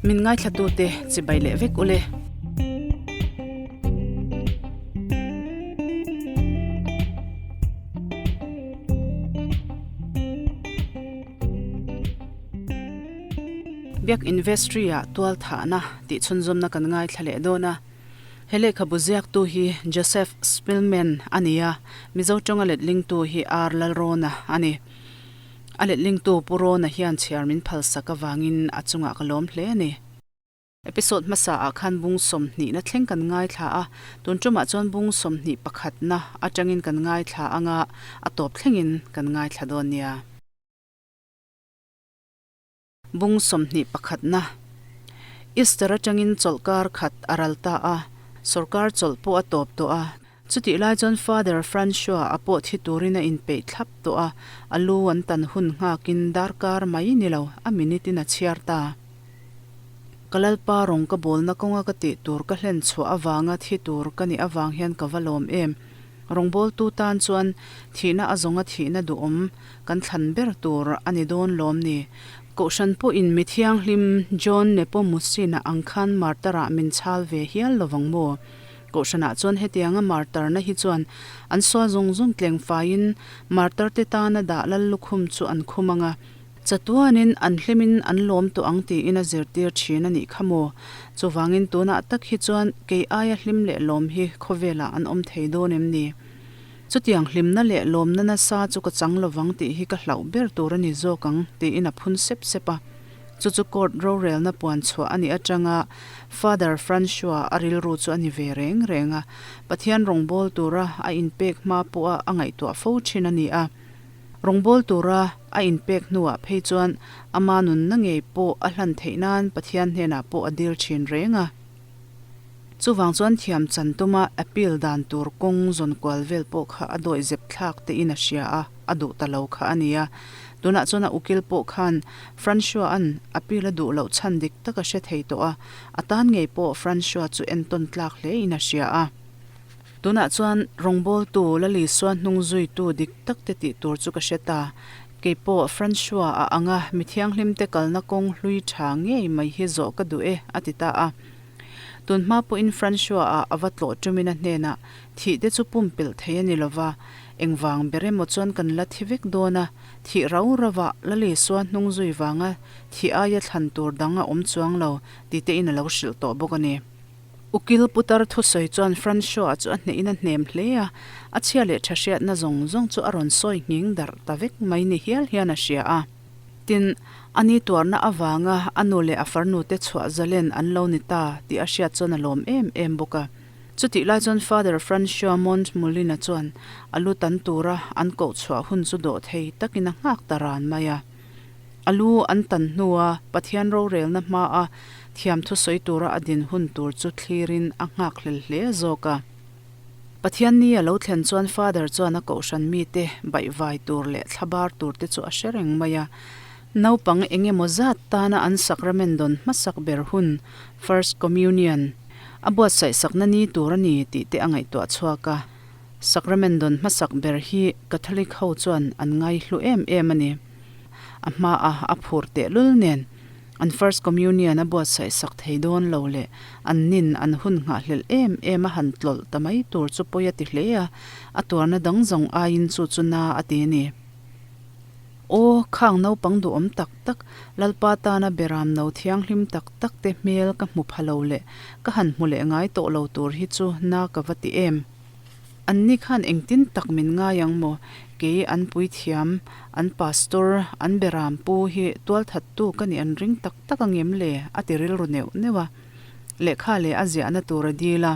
Min ngaithlatute chibai leh vek ule. Biak Investry ah tual thahna tih chhunzawmna kan ngaithla leh dawn a. He lehkhabu ziaktu hi Joseph Spillman a ni a, Mizo tawnga letlingtu hi R Lalrawna a ni. A letlingtu Pu Rawna hian chhiar min phalsak avangin a chungah ka lawm hle a ni. Episode hmasa ah khan bung sawmhnihna thleng kan ngaithla a, tun tumah chuan bung 21 na atangin kan ngaithla anga a tawp thlengin kan ngaithla dawn nia. Bung 21 na Easter atangin chawlhkar khat a ral ta a, sawrkar chawlh pawh a tawp tawh a, chutih lai chuan Father Francois a pawh thi turin a inpeih thlap tawh a, a lu an tan hun nghakin darkar mai ni lo a minute in a chhiar ta. Ka Lalpa rawng ka bawlna kawnga ka tih tur ka hlen chhuah avanga thi tur ka nih avang hian ka va lawm em. Rawngbawltu tan chuan thihna a zawnga thihna duhawm kan thlan ber tur a ni dawn lawm ni. Kohhran pawhin mi thianghlim John Nepomucene-a ang khan martar-ah min chhal ve hial lovang maw? Kohhranah chuan hetianga martar-na hi chuan an sual zawng zawng tleng faiin martar-te tana dah lal lukhum chu an khum ang a. Chatuanin an hlimin an lawm tawh ang tiin a zirtir thin a nih kha maw? Chuvangin tunah tak hi chuan kei aia hlim leh lawm hi khawvelah an awm thei dawn em ni? Chutiang hlimna leh lawmna nasa chu ka chang lovang tih hi ka hlauh ber tur a ni zawk ang tiin a phun sep sep a. Chu chu court rorelna puan chhuah a nih atanga Father Francois a rilru chu a ni ve reng reng a, Pathian rawngbâwl tura a inpek hma pawha a ngaihtuah fo thin a ni a. Rawngbâwl tura a inpek hnuah phei chuan ama nunna ngei pawh a hlan theih nan Pathian hnenah pawh a dil thin reng a. Chuvang chuan thiam chan tuma appeal dan tur kawng zawn kual vel pawh kha a dawih zep thlak tein a hria a, a duh ta lo kha a ni a. Tunah chuan a ukil pawh khan Francois-a'n appeal a duh loh chhan dik tak a hre thei tawh a, a tan ngei pawh Francois chu entawn tlak hlein a hria a. Tunah chuan rawngbawltu La Lisua hnung zuitu dik tak te tih tur chu ka hre ta. Kei pawh Francois a ang a, mi thianghlim te kalna kawng hlui tha ngei mai hi zawh ka duh e, a ti ta a. Tun hma pawhin Francois a a va tlawh tumin a hnenah, Thih te chu pumpelh thei a ni lova, engvang ber emaw chuan kan la thi vek dawn a, thih rau rauah La Lisua hnung zui vanga thih aia thlan tur dang a awm chuang lo, ti tein a lo hrilh tawh bawk a ni. Ukil putar thusawi chuan Francois chu a hnehin a hnem hle a, a chhia leh tha hriatna zawng zawng chu a rawn sawi nghing darh ta vek mai ni hial hian a hria a. Tin, a ni tuarna avanga a nu leh a farnute chhuah zalen an lo ni ta tih a hriat chuan a lawm em em bawk a. Chutih lai chuan Father Francois Montmoulin-a chuan a lu tan tura an koh chhuah hun chu dawh thei takin a nghak ta ran mai a. A lu an tan hnua Pathian rorelna hmaa thiam thusawi tura a din hun tur chu thlirin a nghakhlel hle zawk a. Pathian ni a lo thlen chuan Father chuan a kohhran mite baihvai tur leh thlabar turte chu a hre reng mai a. Naupang eng emaw zat tana an sacrament dawn hmasak ber hun, First Communion, a buatsaih sakna ni tur a ni tih te a ngaihtuah chhuak a. Sacrament dawn hmasak ber hi Catholic ho chuan an ngaihlu em em a ni. A hmaah a phur tehlul nen an First Communion a buatsaih sak thei dawn lo leh an nin an hun nghahhlelh em em a han tlawlh ta mai tur chu pawi a ti hle a, a tuarna dang zawng aiin chu chu na a ti a ni. Aw, khang naupang duhawm tak tak, Lalpa tana beram no thianghlim tak tak te hmel ka hmu pha lo leh ka han hmu leh ngai tawh lo tur hi chu na ka va ti em. Anni khan engtin tak min ngai ang maw? Kei an puithiam, an pastor, an beram pu hi tualthattu ka nih an ring tak tak angem le? a ti rilru neuh neuh a. Lehkha leh a ziahna tur a dil a.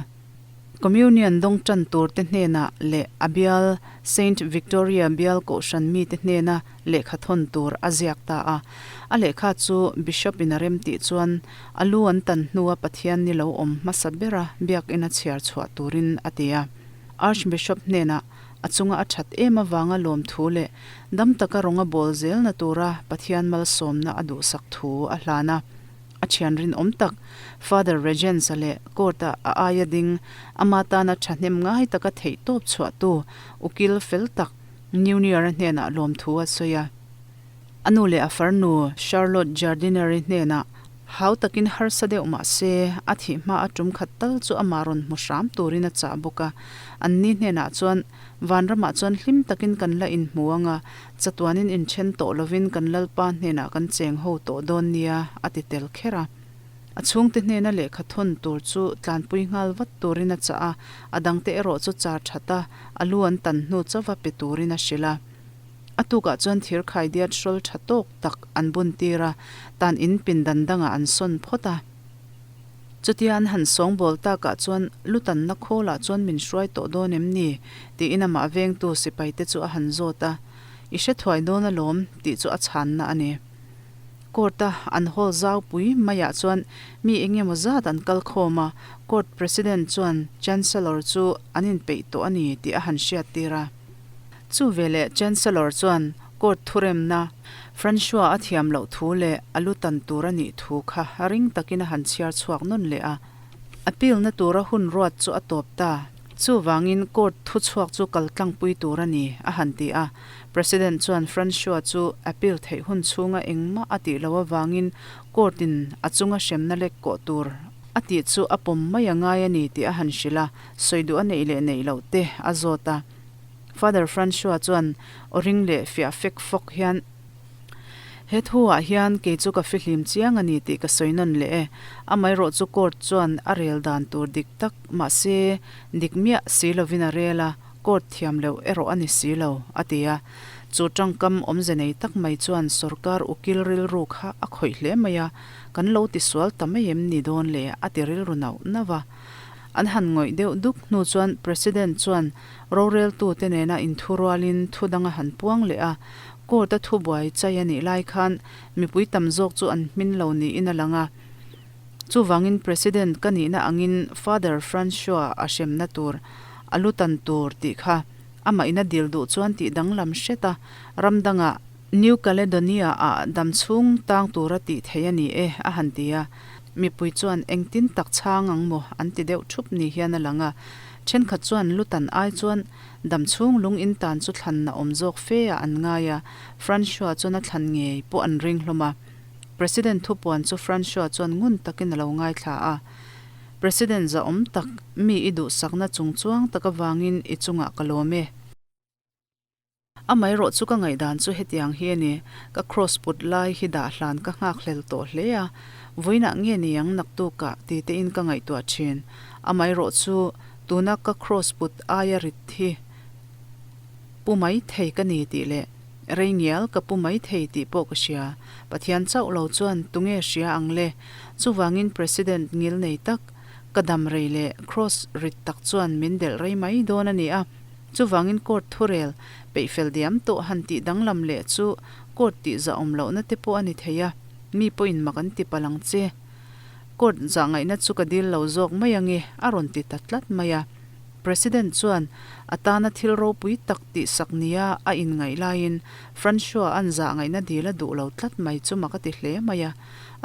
Communion dawng tan turte hnenah leh a bial Saint Victoria bial kohhran mite hnena lehkha thawn tur a ziak ta a. A lehkha chu Bishop in a rem tih chuan a lu an tan hnua Pathian ni lo awm hmasa bera biakina chhiar chhuah turin a ti a. Archbishop hnenah a chunga a that em avanga lawmthu leh dam taka rawng a bawl zelna tura Pathian malsawmna a duhsak thu a hlan a. A thian rinawm tak Father Regents-a leh court-a a aia ding ama tana thahnem ngai taka theihtawp chhuahtu ukil fel tak Newnier-a hnenah lawmthu a sawi a. A nu leh a farnu Charlotte Jardiner-i hnenah Hau takin harsa deuh mah se, a thih hma a tum khat tal chu amah rawn hmu hram turin a chah bawk a. Anni hnenah chuan, Vanramah chuan hlim takin kan la inhmu ang a, chatuanin inthen tawh lovin kan Lalpa hnenah kan cheng ho tawh dawn nia, a ti tel kher a. A chhungte hnena lehkha thawn tur chu tlanpui nghal vat turin a chah a, a dangte erawh chu char that a, a lu an tan hnu chauva pe turin a hrilh a. A tukah chuan thir khaidiat hrawl tha tawk tak an bun tir a, tan in pindan dangah an sawn phawt a. Chutia an han sawngbawl takah chuan lutanna khawlah chuan min hruai tawh dawn em ni? tiin amah vengtu sipaite chu a han zawt a. I hre thuai dawn alawm tih chu a chhanna a ni. Court-a an hall zau pui maiah chuan mi eng emaw zat an kal khawm a, Court President chuan Chancellor chu an inpeih tawh a ni tih a han hriattir a. Chu veleh Chancellor chuan Court thuremna Francois a thiam loh thu leh a lu tan tur a nih thu kha ring takin a han chhiar chhuak nawn leh a. Appeal-na tura hun ruat chu a tawp ta. Chuvangin Court thuchhuak chu kal tlangpui tur a ni, a han ti a. President chuan Francois chu appeal theih hun chhunga engmah a tih loh avangin Court-in a chunga hremna lek kawh tur a tih chu a pawm mai a ngai a ni tih a han hrilh a, sawi duh a neih leh neih loh te a zawt a. Father Francois chuan aw ring leh fiah fek fawk hian, He thuah hian kei chu ka fihlim chiang a ni tih ka sawi nawn leh e. Amaherawh chu court chuan a rel dan tur dik tak mahse dik miah si lovin a rel a, court thiam loh erawh a ni si lo, a ti a. Chu tangkam awmze nei tak mai chuan sorkar ukil rilru kha a khawih hle mai a, kan lo tisual ta mai em ni dawn le a ti rilru nauh nauh a. An han ngawih deuh duk hnu chuan President chuan roreltute nena inthurualin thu dang a han puang leh a, Court-a thubuai chai a nih lai khan mipui tam zawk chu an hmin lo niin a lang a. Chuvangin President ka nihna angin Father Francois a hremna tur, a lu tan tur tih kha amah in a dil duh chuan tih danglam hret a, ram dangah New Caledonia-ah dam chhung tang tura tih theih a ni e, a han ti a. Mipui chuan engtin tak chhang ang maw an ti deuh thup ni hian a lang a. Thenkhat chuan lu tan ai chuan dam chhung lung in tan chu thlanna awm zawk fe ah an ngai a, Francois chuan a thlan ngei pawh an ring hlawm a. President thupuan chu Francois chuan ngun takin a lo ngaithla a. President zahawm tak, mi i duhsakna chungchuang tak avangin i chungah ka lawm e. Amaherawh chu ka ngaihdan chu hetiang hi a ni, ka cross put lai hi dah hlan ka nghakhlel tawh hle a, vawiinah nge ni ang naktukah ti tein ka ngaihtuah thin. Amaherawh chu tuna ka cross put aia rit hi pu mai thei ka ni tih leh rei ngial ka pu mai thei tih pawh ka hria. Pathian chauh lo chuan tunge hria ang le? Chuvangin President ngil nei tak ka dam rei leh cross rit tak chuan min delh rei mai dawn a ni a. Chuvangin court thurel peihfel diam tawh han tih danglam leh chu court tih zahawm lohna te pawh a ni thei a, mi pawhin mak an ti palh ang che. Court zahngaihna chu ka dil lo zawk mai ange a rawn ti ta tlat mai a. President chuan a tana thil ropui tak tihsak nia a inngaih laiin Francois an zahngaihna dil a duh lo tlat mai chu mak a ti hle mai a,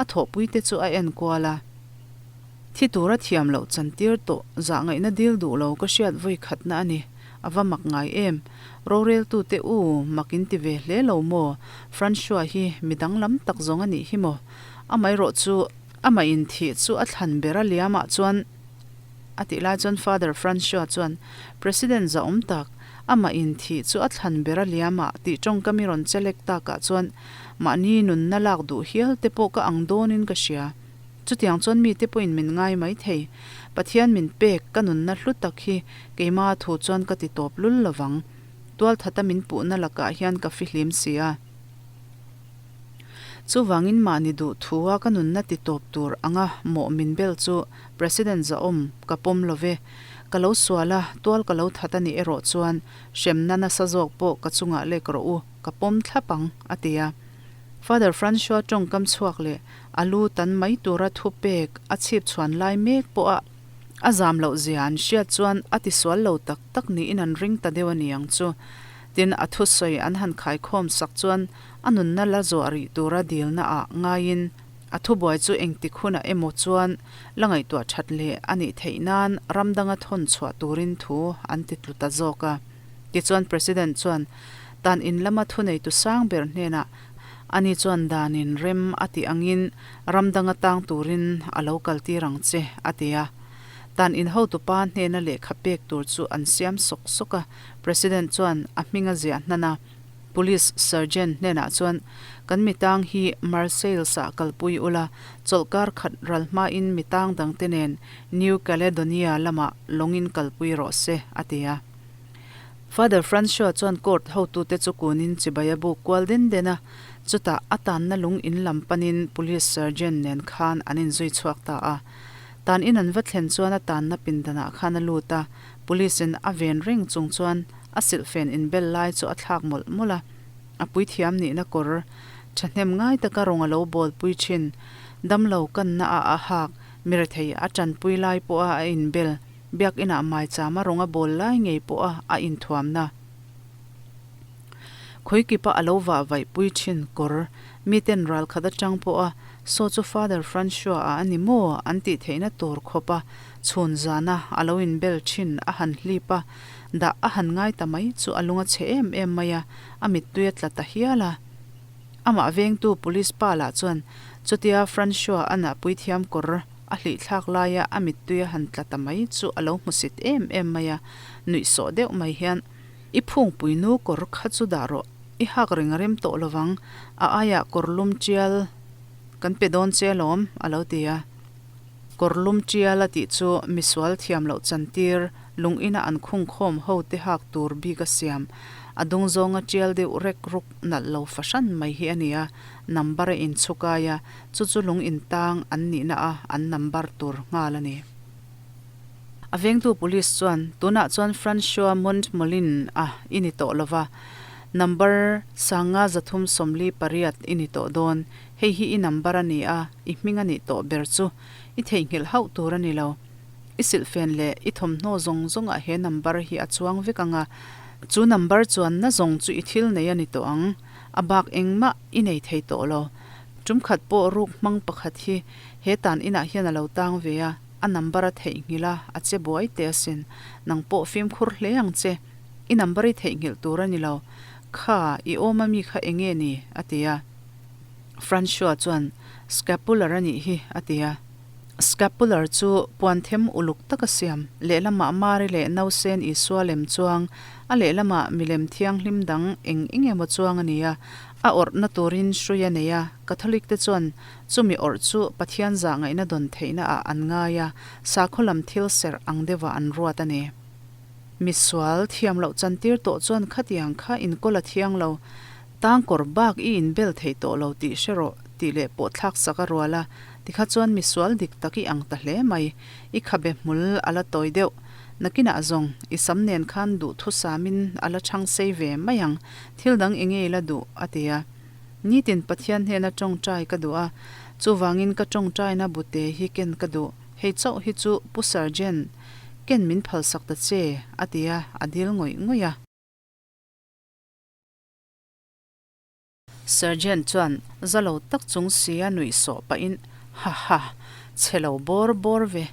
a thawhpuite chu a enkual a. Thi tura thiam loh chantir tawh zahngaihna dil duh lo ka hriat vawi khatna a ni. A va mak ngai em? Roreltute u, mak in ti ve hle lo maw? Francois hi mi danglam tak zawng a nih hi maw? Amaherawh chu amah in thih chu a thlan ber a liamah chuan a tih lai chuan Father Francois chuan President zahawm tak, amah in thih chu a thlan ber a liamah tih tawngkam i rawn chelek takah chuan mahni nunna lak duh hial te pawh ka ang dawnin ka hria. Chutiang chuan mite pawhin min ngai mai thei. Pathian min pek ka nunna hlu tak hi keima thu chuan ka ti tawp lul lovang. Tualthata min puhna lakah hian ka fihlim si a. Chuvangin mahni duh thua ka nunna ti tawp tur anga mawh min bel chu President zahawm ka pawm lo ve. Ka lo sual a, tual ka lo that a nih erawh chuan hremna nasa zawk pawh ka chungah lek rawh u, ka pawm thlap ang, a ti a. Father Francois tawngkam chhuak leh a lu tan mai tura thupek a chhip chhuan lai mek pawh a a zam loh zia an hriat chuan a tisual lo tak tak niin an ring ta deuh a ni ang chu. Tin, a thusawi an han khaikhawm sak chuan a nunna la zuah rih tura dilna ah ngaiin a thubuai chu engtik hunah emaw chuan la ngaihtuah that leh a nih theih nan ram danga thawn chhuah turin thu an ti tlu ta zawk a. Tichuan President chuan tan in lama thuneitu sang ber hnenah. Ani chuan danin rem a tih angin ram danga tang turin a lo kaltir ang che, a ti a. Tan in hotupa hnena lehkha pek tur chu an siam sawk sawk a, President chuan a hming a ziah hnan a. Police Sergeant hnenah chuan, Kan mitang hi Marseilles-ah kalpui ula, chawlhkar khat ral hmain mitang dangte nen New Caledonia lamah lawngin kalpui rawh se, a ti a. Father Francois chuan court hotute chu kunin chibai a buk kual den den a, chutah a tanna lung in lam panin Police Sergeant nen khan an inzui chhuak ta a. Tan in an va thlen chuan a tanna pindanah khan a lut a, Police-in a ven reng chung chuan a silhfen inbel lai chu a thlak mawlh mawlh a, a puithiam nihna kawr thahnem ngai taka rawng a lo bawlpui thin, damlo kanna ah a hak, mirethei a tanpui lai pawha a inbel, biakinah maichama rawng a bawl lai ngei pawha a inthuamna. Khawikipa a lo vah vaihpui thin kawr, miten ralkhat atang pawha saw chu Father Francois-a a ni maw an tih theihna tur khawpa chhun zana a lo inbel thin a han hlip a, Dah a han ngai ta mai chu a lung a chhe em em mai a, a mittui a tla ta hial a. Amah vengtu police pa lah chuan chutia Francois a nahpui thiam kawr a hlihthlak laia a mittui a han tla ta mai chu a lo hmusit em em mai a, nuihsawh deuh mai hian, I phungpui nu kawr kha chu dah rawh, i hak reng a rem tawh lovang, a aiah kawr lum tial kan pe dawn che alawm, a lo ti a. Kawr lum tial a tih chu misual thiam loh chantir lung ina an khung khawm ho te hak tur bik a siam. A dung zawnga tial deuh rek ruk nalh lo fahran mai hi a ni a, number a inchhukai a, chu chu lung in tang an nihna a an number tur nghal a ni. A vengtu police chuan, Tunah chuan Francois Montmolin a i ni tawh lova, number 5348 i ni tawh dawn. Hei hi i number a ni a, i hming a nih tawh ber chu i theihnghilh hauh tur a ni lo. I silhfen leh i thawmhnaw zawng zawngah he number hi a chuang vek ang a, chu number chuanna zawng chu i thil nei a ni tawh ang. A bak engmah i nei thei tawh lo. Tum khat pawh ruk hmang pakhat hi he tan inah hian a lo tang ve a, a number a theihnghilh a, a che buai teh asin. Nang pawh fimkhur hle ang che. I number i theihnghilh tur a ni lo. Kha, i awm ami kha enge ni? a ti a. Francois chuan, Scapular a nih hi, a ti a. Scapular chu puanthem uluk taka siam, lehlamah Mari leh Nausen Isua lem chuang, a lehlamah milem thianghlim dang eng eng emaw chuang a ni a. A awrhna turin hrui a nei a, Catholic te chuan chumi awrh chu Pathian zahngaihna dawn theihna ah an ngai a, sakhaw lam thil serh ang deuhah an ruat a ni. Misual thiam loh chantir tawh chuan khatiang kha inkawl a thiang lo. Tangkawr bak i inbel thei tawh lo tih hre rawh tih leh pawh thlak sak a rual a, tikha chuan misual dik tak i ang ta hle mai. I khabe hmul a la tawi deuh. Nakinah zawng, i sam nen khan duhthusamin a la chhang sei ve mai ang. Thil dang i ngei la duh, a ti a. Nitin Pathian hnena tawngtai ka duh a, chuvangin ka tawngtaina bute hi ken ka duh. Hei chauh hi chu Pu Sergeant, ken min phalsak ta che, a ti a, a dil ngawih ngawih a. Sergeant chuan za lo tak chung sia nuih sawh pahin, Ha ha, chhe lo bawr bawr ve.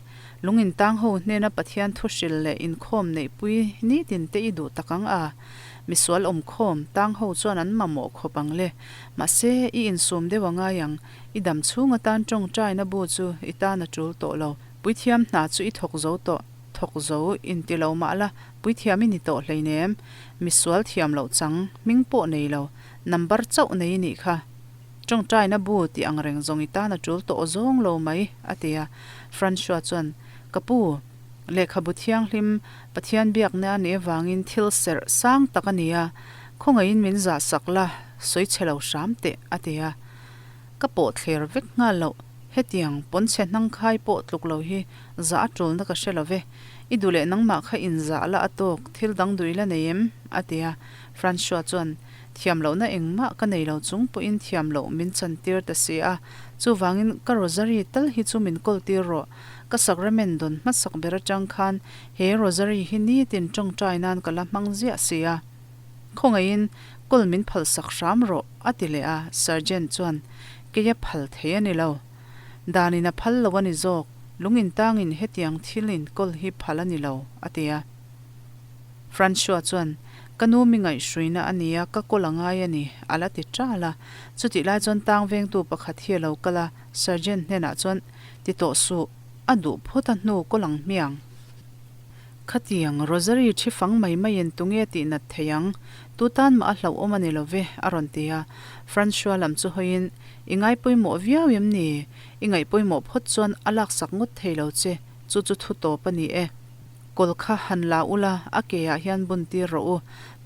Lung intang ho hnena Pathian thu hril leh inkhawm neihpui nitin te i duh tak ang a. Misual awmkhawm tang ho chuan an mamawh khawp ang le. Mahse, i insum deuh a ngai ang. I dam chhung atan tawngtaina bu chu i tan a tul tawh lo. Puithiam hna chu i thawk zo tawh. Thawk zo inti lo mah la, puithiam i ni tawh hleinem. Misual thiam loh chang, hming pawh nei lo, number chauh nei i nih kha. Tawngtaina bu tih ang reng zawng i tan a tul tawh zawng lo mai, a ti a. Francois chuan, Ka pu, lehkhabu thianghlim Pathian biakna a nih avangin thil serh sang tak a ni a, khawngaihin min zah sak la, sawi chhe lo hram teh, a ti a. Ka pawh thler vek nghal loh, hetiang pawnchhe hnangkhai pawh tluk lo hi zah a tulna ka hre lo ve. I duh leh nangmah kha inzah la a tawk, thil dang duh i la nei em? a ti a. Francois chuan, Thiam lohna engmah ka nei lo chung pawhin thiam loh min chantir ta si a, chuvangin ka rosary tal hi chu min kawltir rawh. Ka sacrament dawn hmasak ber atang khan he rosary hi nitin tawngtai nan ka la hmang ziah si a. Khawngaihin kawl min phalsak hram rawh, a ti leh a. Sergeant chuan, Keia phal thei a ni lo. Danin a phal lo a ni zawk, lung intangin hetiang thil inkawl hi phal a ni lo, a ti a. Francois chuan, Ka nu mi ngaihhruina a nia, ka kawl a ngai a ni, a la ti ṭal a. Chutih lai chuan tang vengtu pakhat hi a lo kal a, Sergeant hnenah chuan, Ti tawh suh, a duh phawt a hnu kawl ang hmiang. Khatiang, Rosary thi fang mai maiin tunge tih nat thei ang? Tu tan mah a hlauhawm a ni lo ve, a rawn ti a. Francois lam chu hawiin, I ngai pawimawh viau em ni? I ngaih pawimawh phawt chuan a laksak ngawt thei lo che, chu chu thu tawp a ni e. Kawl kha han la ula, a ke ah hian bun tir rawh u.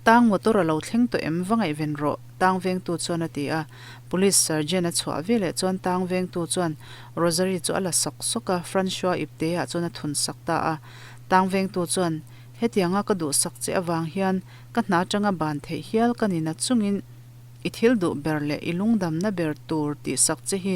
Tang motor a lo thleng tawh em va ngaihven rawh, tang vengtu chuan a ti a. Police sergeant a chhuah veleh chuan tang vengtu chuan Rosary chu a la sawk sawk a, Francois ipte ah chuan a thun sak ta a. Tang vengtu chuan, Hetianga ka duhsak che avang hian ka hna atanga ban theih hial ka ni na chungin i thil duh ber leh i lungdamna ber tur tihsak che hi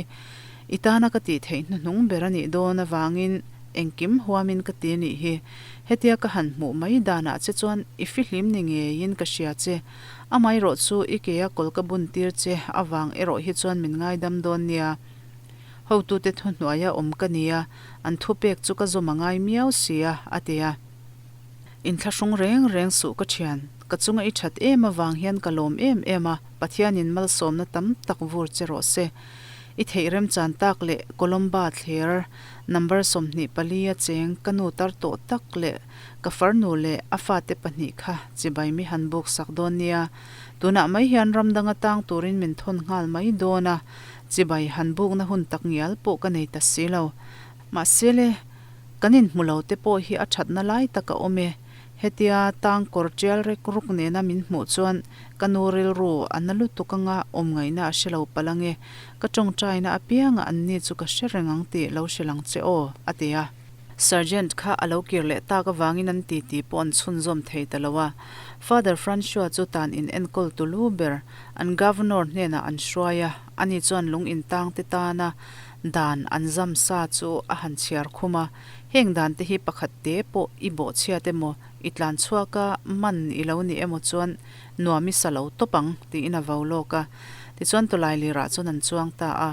i tana ka tih theih hnuhnung ber a nih dawn avangin engkim huamin ka ti nih hi. Hetia ka han hmuh mai danah che chuan i fihlim ni ngeiin ka hria che. Amaherawh chu i kea kawl ka bun tir che avang erawh hi chuan min ngaidam dawn nia. Hotute thuhnuaia awm ka nia, an thupek chu ka zawm a ngai miau si a, a ti a. Inthlahrung reng reng suh ka thian, ka chunga i that em avang hian ka lawm em em a, Pathianin malsawmna tam tak vur che rawh se. I theih remchan tak leh Colomba thler number 24 a cheng ka nu tar tawh tak leh ka farnu leh a fate pahnih kha chibai mi han buk sak dawn nia. Tunah mai hian ram danga tang turin min thawn nghal mai dawn a, chibai han bukna hun tak ngial pawh ka nei ta si lo. Mahse le, kan inhmu lo te pawh hi a thatna lai tak a awm e. Hetia tang kawr tial rek ruk nena min hmuh chuan ka nu rilru a na lutuk anga awm ngaihna a hre lo palh ange. Ka tawngtaina apianga anni chu ka hre reng ang tih lo hrilh ang che aw, a ti a. Sergeant kha a lo kir leh tak avangin an titi pawh an chhunzawm thei ta lo a. Father Francois chu tan in enkawl tu lu ber an Governor hnenah an hruai a, ani chuan lung intangte tana dan an zam sa chu a han chhiar khum a. Heng dan te hi pakhat te pawh i bawhchhiat emaw, i tlan chhuak a, man i lo ni emaw chuan nuam i sa lo tawp ang, tiin a vo lawk a. Tichuan tawlailirah chuan an chuang ta a.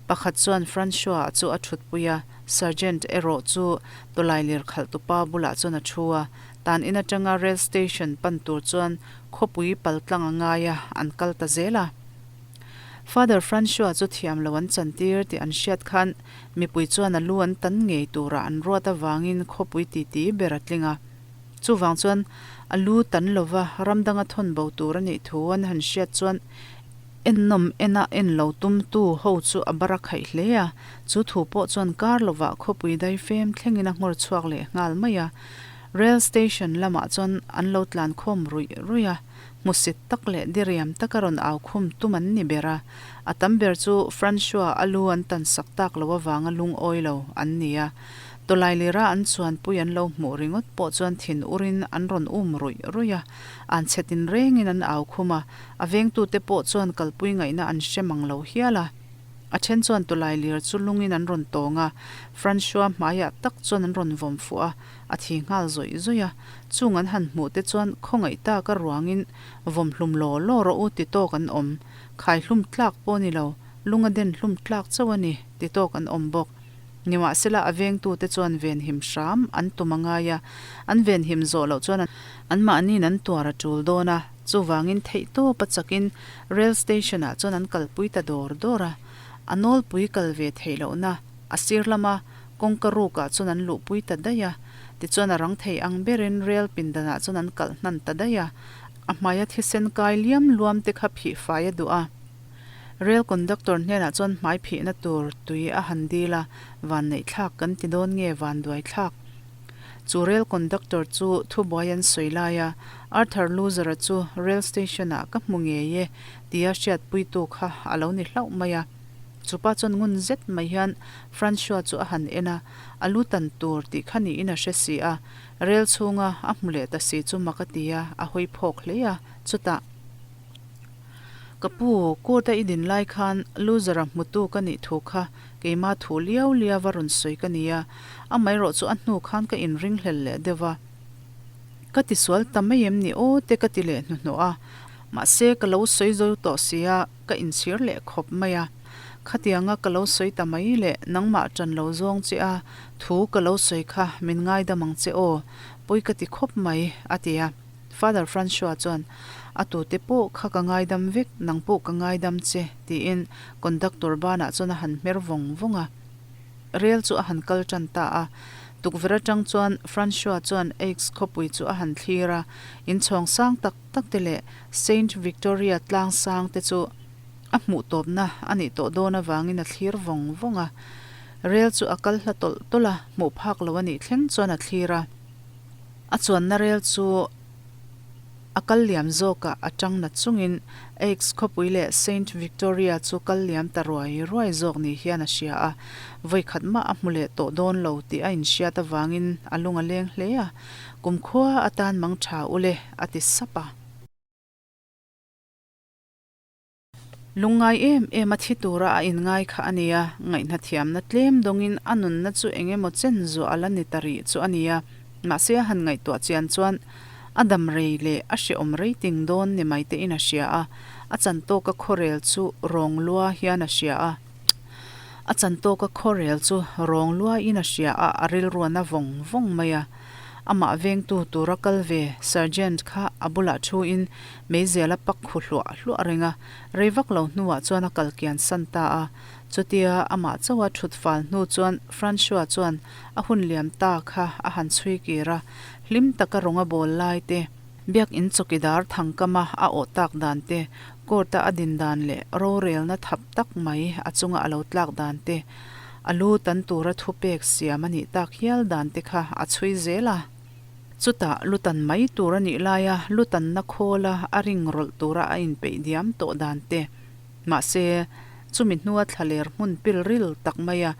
Pakhat chuan Francois-a chu a thutpui a, Sergeant erawh chu tawlailir khalhtupa bulah chuan a thu a. Tan in atanga rail station pan tur chuan khawpui paltlang a ngai a, an kal ta zel a. Father Francois chu thiam lo an chantir tih an hriat khan mipui chuan a lu an tan ngei tura an ruat avangin khawpui titi ber a tling a. Chuvang chuan a lu tan lova ram danga thawn bo tur a nih thu an han hriat chuan ennawm ena en lo tumtu ho chu a bar a khaih hle a. Chu thu pawh chuan kar lovah khawpui daifem thlengin a nghawr chhuak leh nghal mai a. Rail station lamah chuan an lo tlan khawm ruih ruih a. Hmusit tak leh diriam taka rawn au khum tum an ni ber a, a tam ber chu Francois a lu an tan sak tak lo avanga lungawi lo an ni a. Tawlailira an chuanpui an lo hmuh ringawt pawh chuan thin urin an rawn um ruih ruih a, an chhe tinrengin an au khum a, a vengtute pawh chuan kalpui ngaihna an hre mang lo hial a. A then chuan tawlailir chu lungin an rawn tawng a, Francois hmaiah tak chuan an rawn vawm fuh a, A thi nghal zawih zawih a, chung an han hmuh te chuan khawngaih taka ruangin vawm hlum law law rawh u ti tawk an awm, khai hlum tlak pawh ni lo, lung a den hlum tlak chauh a ni ti tawk an awm bawk. Nimahsela a vengtute chuan venhim hram an tum a ngai a, an venhim zawh loh chuan anmahniin an tuar a tul dawn a, chuvangin theihtawp a chakin rail station ah chuan an kalpui ta dawr dawr a, a nawlpui kal ve theih lohna a sir lama Kawngka rukah chuan an luhpui ta daih a, tichuan a rang thei ang berin rel pindanah chuan an kalh hnan ta daih a, a hmaia thisen kai liam luam te kha phih fai a duh a. Rel conductor hnenah chuan hmai phihna tur tui a han dil a, vanneih thlak kan ti dawn nge vanduai thlak? Chu rel conductor chu thubuai an sawi lai a, Arthur Loser-a chu rel station-ah ka hmu ngei e tia hriatpuitu kha a lo ni hlauh mai a. Chupa chuan ngun zet mai hian Francois chu a han en a, a lu tan tur tih kha niin a hre si a, rel chhunga a hmu leh ta si chu mak a ti a, a hawi phawk hle a, chutah, Ka pu, court a i din lai khan loser-a hmutu ka nih thu kha keima thu liau liau a rawn sawi ka ni a, amaherawh chu a hnu khan ka inringhlel leh deuh va. Ka tisual ta mai em ni aw te ka ti leh hnuhnawh a, mahse ka lo sawi zo tawh si a, Ka inchhir leh khawp mai a, khatianga ka lo sawi ta mai leh nangmah ṭan lo zawng che a, thu ka lo sawi kha min ngaidam ang che aw, pawi ka ti khawp mai, a ti a. Father Francois chuan, A tute pawh kha ka ngaidam vek, nang pawh ka ngaidam che, tiin conductor banah chuan a han hmer vawng vawng a. Rel chu a han kal tan ta a. Tukverh atang chuan Francois chuan Aix khawpui chu a han thlir a, inchhawng sang tak tak te leh Saint Victoria tlang sang te chu a hmuh tawpna a nih tawh dawn avangin a thlir vawng vawng a. Rel chu a kal hla tawlh tawlh a, hmuh phak lo a nih thleng chuan a thlir a. A chuanna rel chu a kal liam zawkah a tang nat chungin Aix khawpui leh Saint Victoria chu kal liam ta ruai ruai zawk ni hian a hria a, vawikhat mah a hmu leh tawh dawn lo tih a inhriat avangin a lung a leng hle a, Kumkhua atan mang tha ule a ti sap a. Lungngai em em a thi tura a inngai kha a nia, ngaihna thiamna tlem dawngin a nunna chu eng emaw chen zuah a la ni ta rih chu a nia. Mahse a han ngaihtuah chian chuan a dam rei leh a hrehawm rei ting dawn ni mai te in a hria a, a chan tawka khawrel chu rawng lua hian a hria a. A chan tawka khawrel chu rawng lua in a hria a, a rilruan a vawng vawng mai a. Amah vengtu tura kal ve Sergeant kha a bulah thu in meizial a pak khu hluah hluah reng a, rei vak lo hnuah chuan a kal kian san ta a. Chutia amah chauha thut fal hnu chuan Francois chuan a hun liam ta kha a han chhui kir a, hlim taka rawng a bawl lai te, biakinn chawkidar thangkama a awh tak dan te, court-a a din dan leh rorelna thap tak mai a chunga a lo tlak dan te, A lu tan tura thupek siam a nih tak hial dan te kha a chhui zel a. Chutah lu tan mai tur a nih laia lu tanna khawla a ring rawlh tura a inpeih diam tawh dan te. Mahse, chumi hnua thlaler hmun pil ril tak maia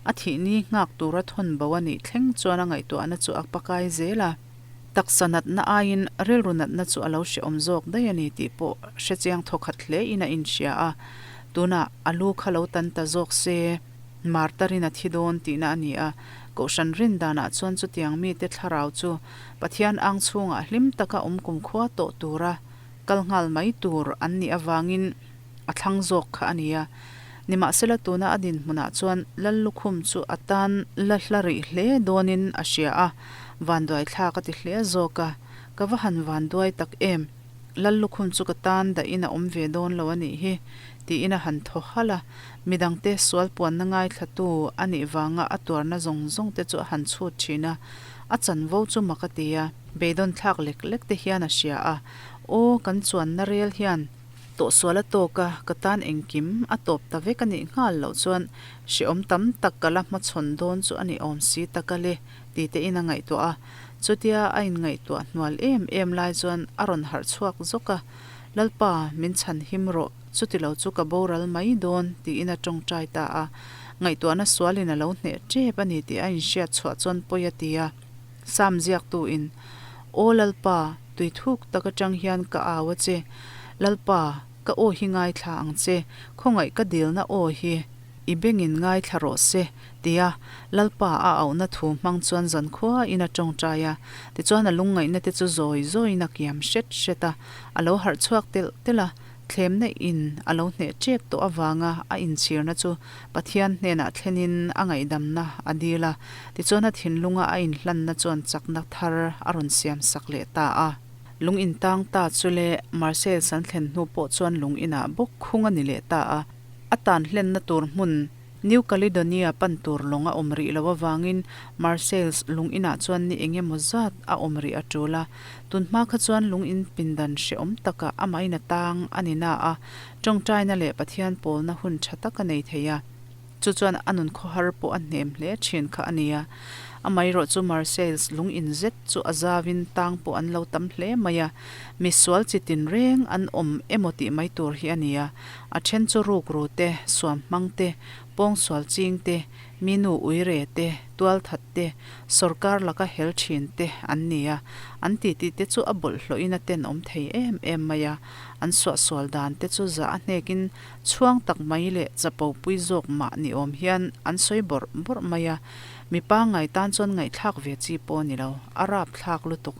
a thihni nghak tura thawn bo a nih thleng chuan a ngaihtuahna chu a pakai zel a. Taksa natna aiin rilru natna chu a lo hrehawm zawk daih a ni tih pawh hrechiang thawkhat hle in a inhria a, tunah a lu kha lo tan ta zawk se, martarin a thi dawn tihna a ni a, Kohhran rin danah chuan chutiang mite thlarau chu Pathian ang chhungah hlim taka awm kumkhua tawh tura kal nghal mai tur an nih avangin a thlang zawk kha a ni a. Nimahsela tuna a dinhmunah chuan Lallukhum chu a tan la hla rih hle dawnin a hria a, vanduai thlak a ti hle zawk a, Ka va han vanduai tak em! Lallukhum chu ka tan dahin a awm ve dawn lo a nih hi, tiin a han thaw halh a. Midangte sual puanna ngaithlatu a nih vanga a tuarna zawng zawng te chu a han chhut thin a, a chanvo chu mak a ti a, beidawn thlak lek lek te hian a hria a, Aw, kan chuanna rel hian Tawhsual a tawk a, ka tan engkim a tawp ta vek a nih nghal loh chuan hrehawm tam tak ka la hmachhawn dawn chu a ni awm si tak a le ti te in a ngaihtuah a. Chutia a inngaihtuah hnual em em lai chuan a rawn harh chhuak zawk a, Lalpa, min chhan him rawh, chuti lo chu ka boral mai dawn tiin a tawngtai ta a. Ngaihtuahna sualin a lo hneh tep a ni tih a inhriat chhuah chuan pawi a ti a. Sam ziaktu in, Aw Lalpa, tui thuk tak atang hian ka au a che. Lalpa, ka aw hi ngaithla ang che, khawngaih ka dilna aw hi i bengin ngaithla rawh se, tia Lalpa a auhna thu hmang chuan zankhua in a tawngtai a. Tichuan a lungngaihna te chu zawi zawiin a kiam hret hret a, a lo harh chhuak telh telh a. Thlemna in a lo hneh tep tawh avanga a inchhirna chu Pathian hnenah thlenin a ngaihdamna a dil a, tichuan a thinlunga a inhlanna chuan chakna thar a rawn siam sak leh ta a. Lung intang ta chu le Marseilles an thlen hnu pawh chuan lung inah bawk khung a ni leh ta a. A tan hlenna tur hmun New Caledonia pan tur lawng a awm rih loh avangin Marseilles lung inah chuan ni eng emaw zat a awm rih a tul a. Tun hma kha chuan lung in pindan hrehawm takah amahin a tang a ni na a, tawngtaina leh Pathian pawlna hun tha tak a nei thei a. Chu chuan a nun khawhar pawh a hnem hle thin kha a ni a. Amaherawh chu Marseilles lung in zet chu a zauin tang pawh an lo tam hle mai a, misual chi tinreng an awm emaw tih mai tur hi a ni a. A then chu rukru te, suam hmang te, pawngsual ching te, mi nu uire te, tualthat te, sawrkar laka hel thin te an ni a. An titi te chu a bawlhhlawhin a tenawm thei em em mai a. An suahsual dan te chu zah a hnekin chhuang tak mai leh chapo pui zawk mah ni awm hian an sawi bawrh bawrh mai a. Mi pangngai tan chuan ngaihthlak ve chi pawh a ni lo, a rapthlak lutuk.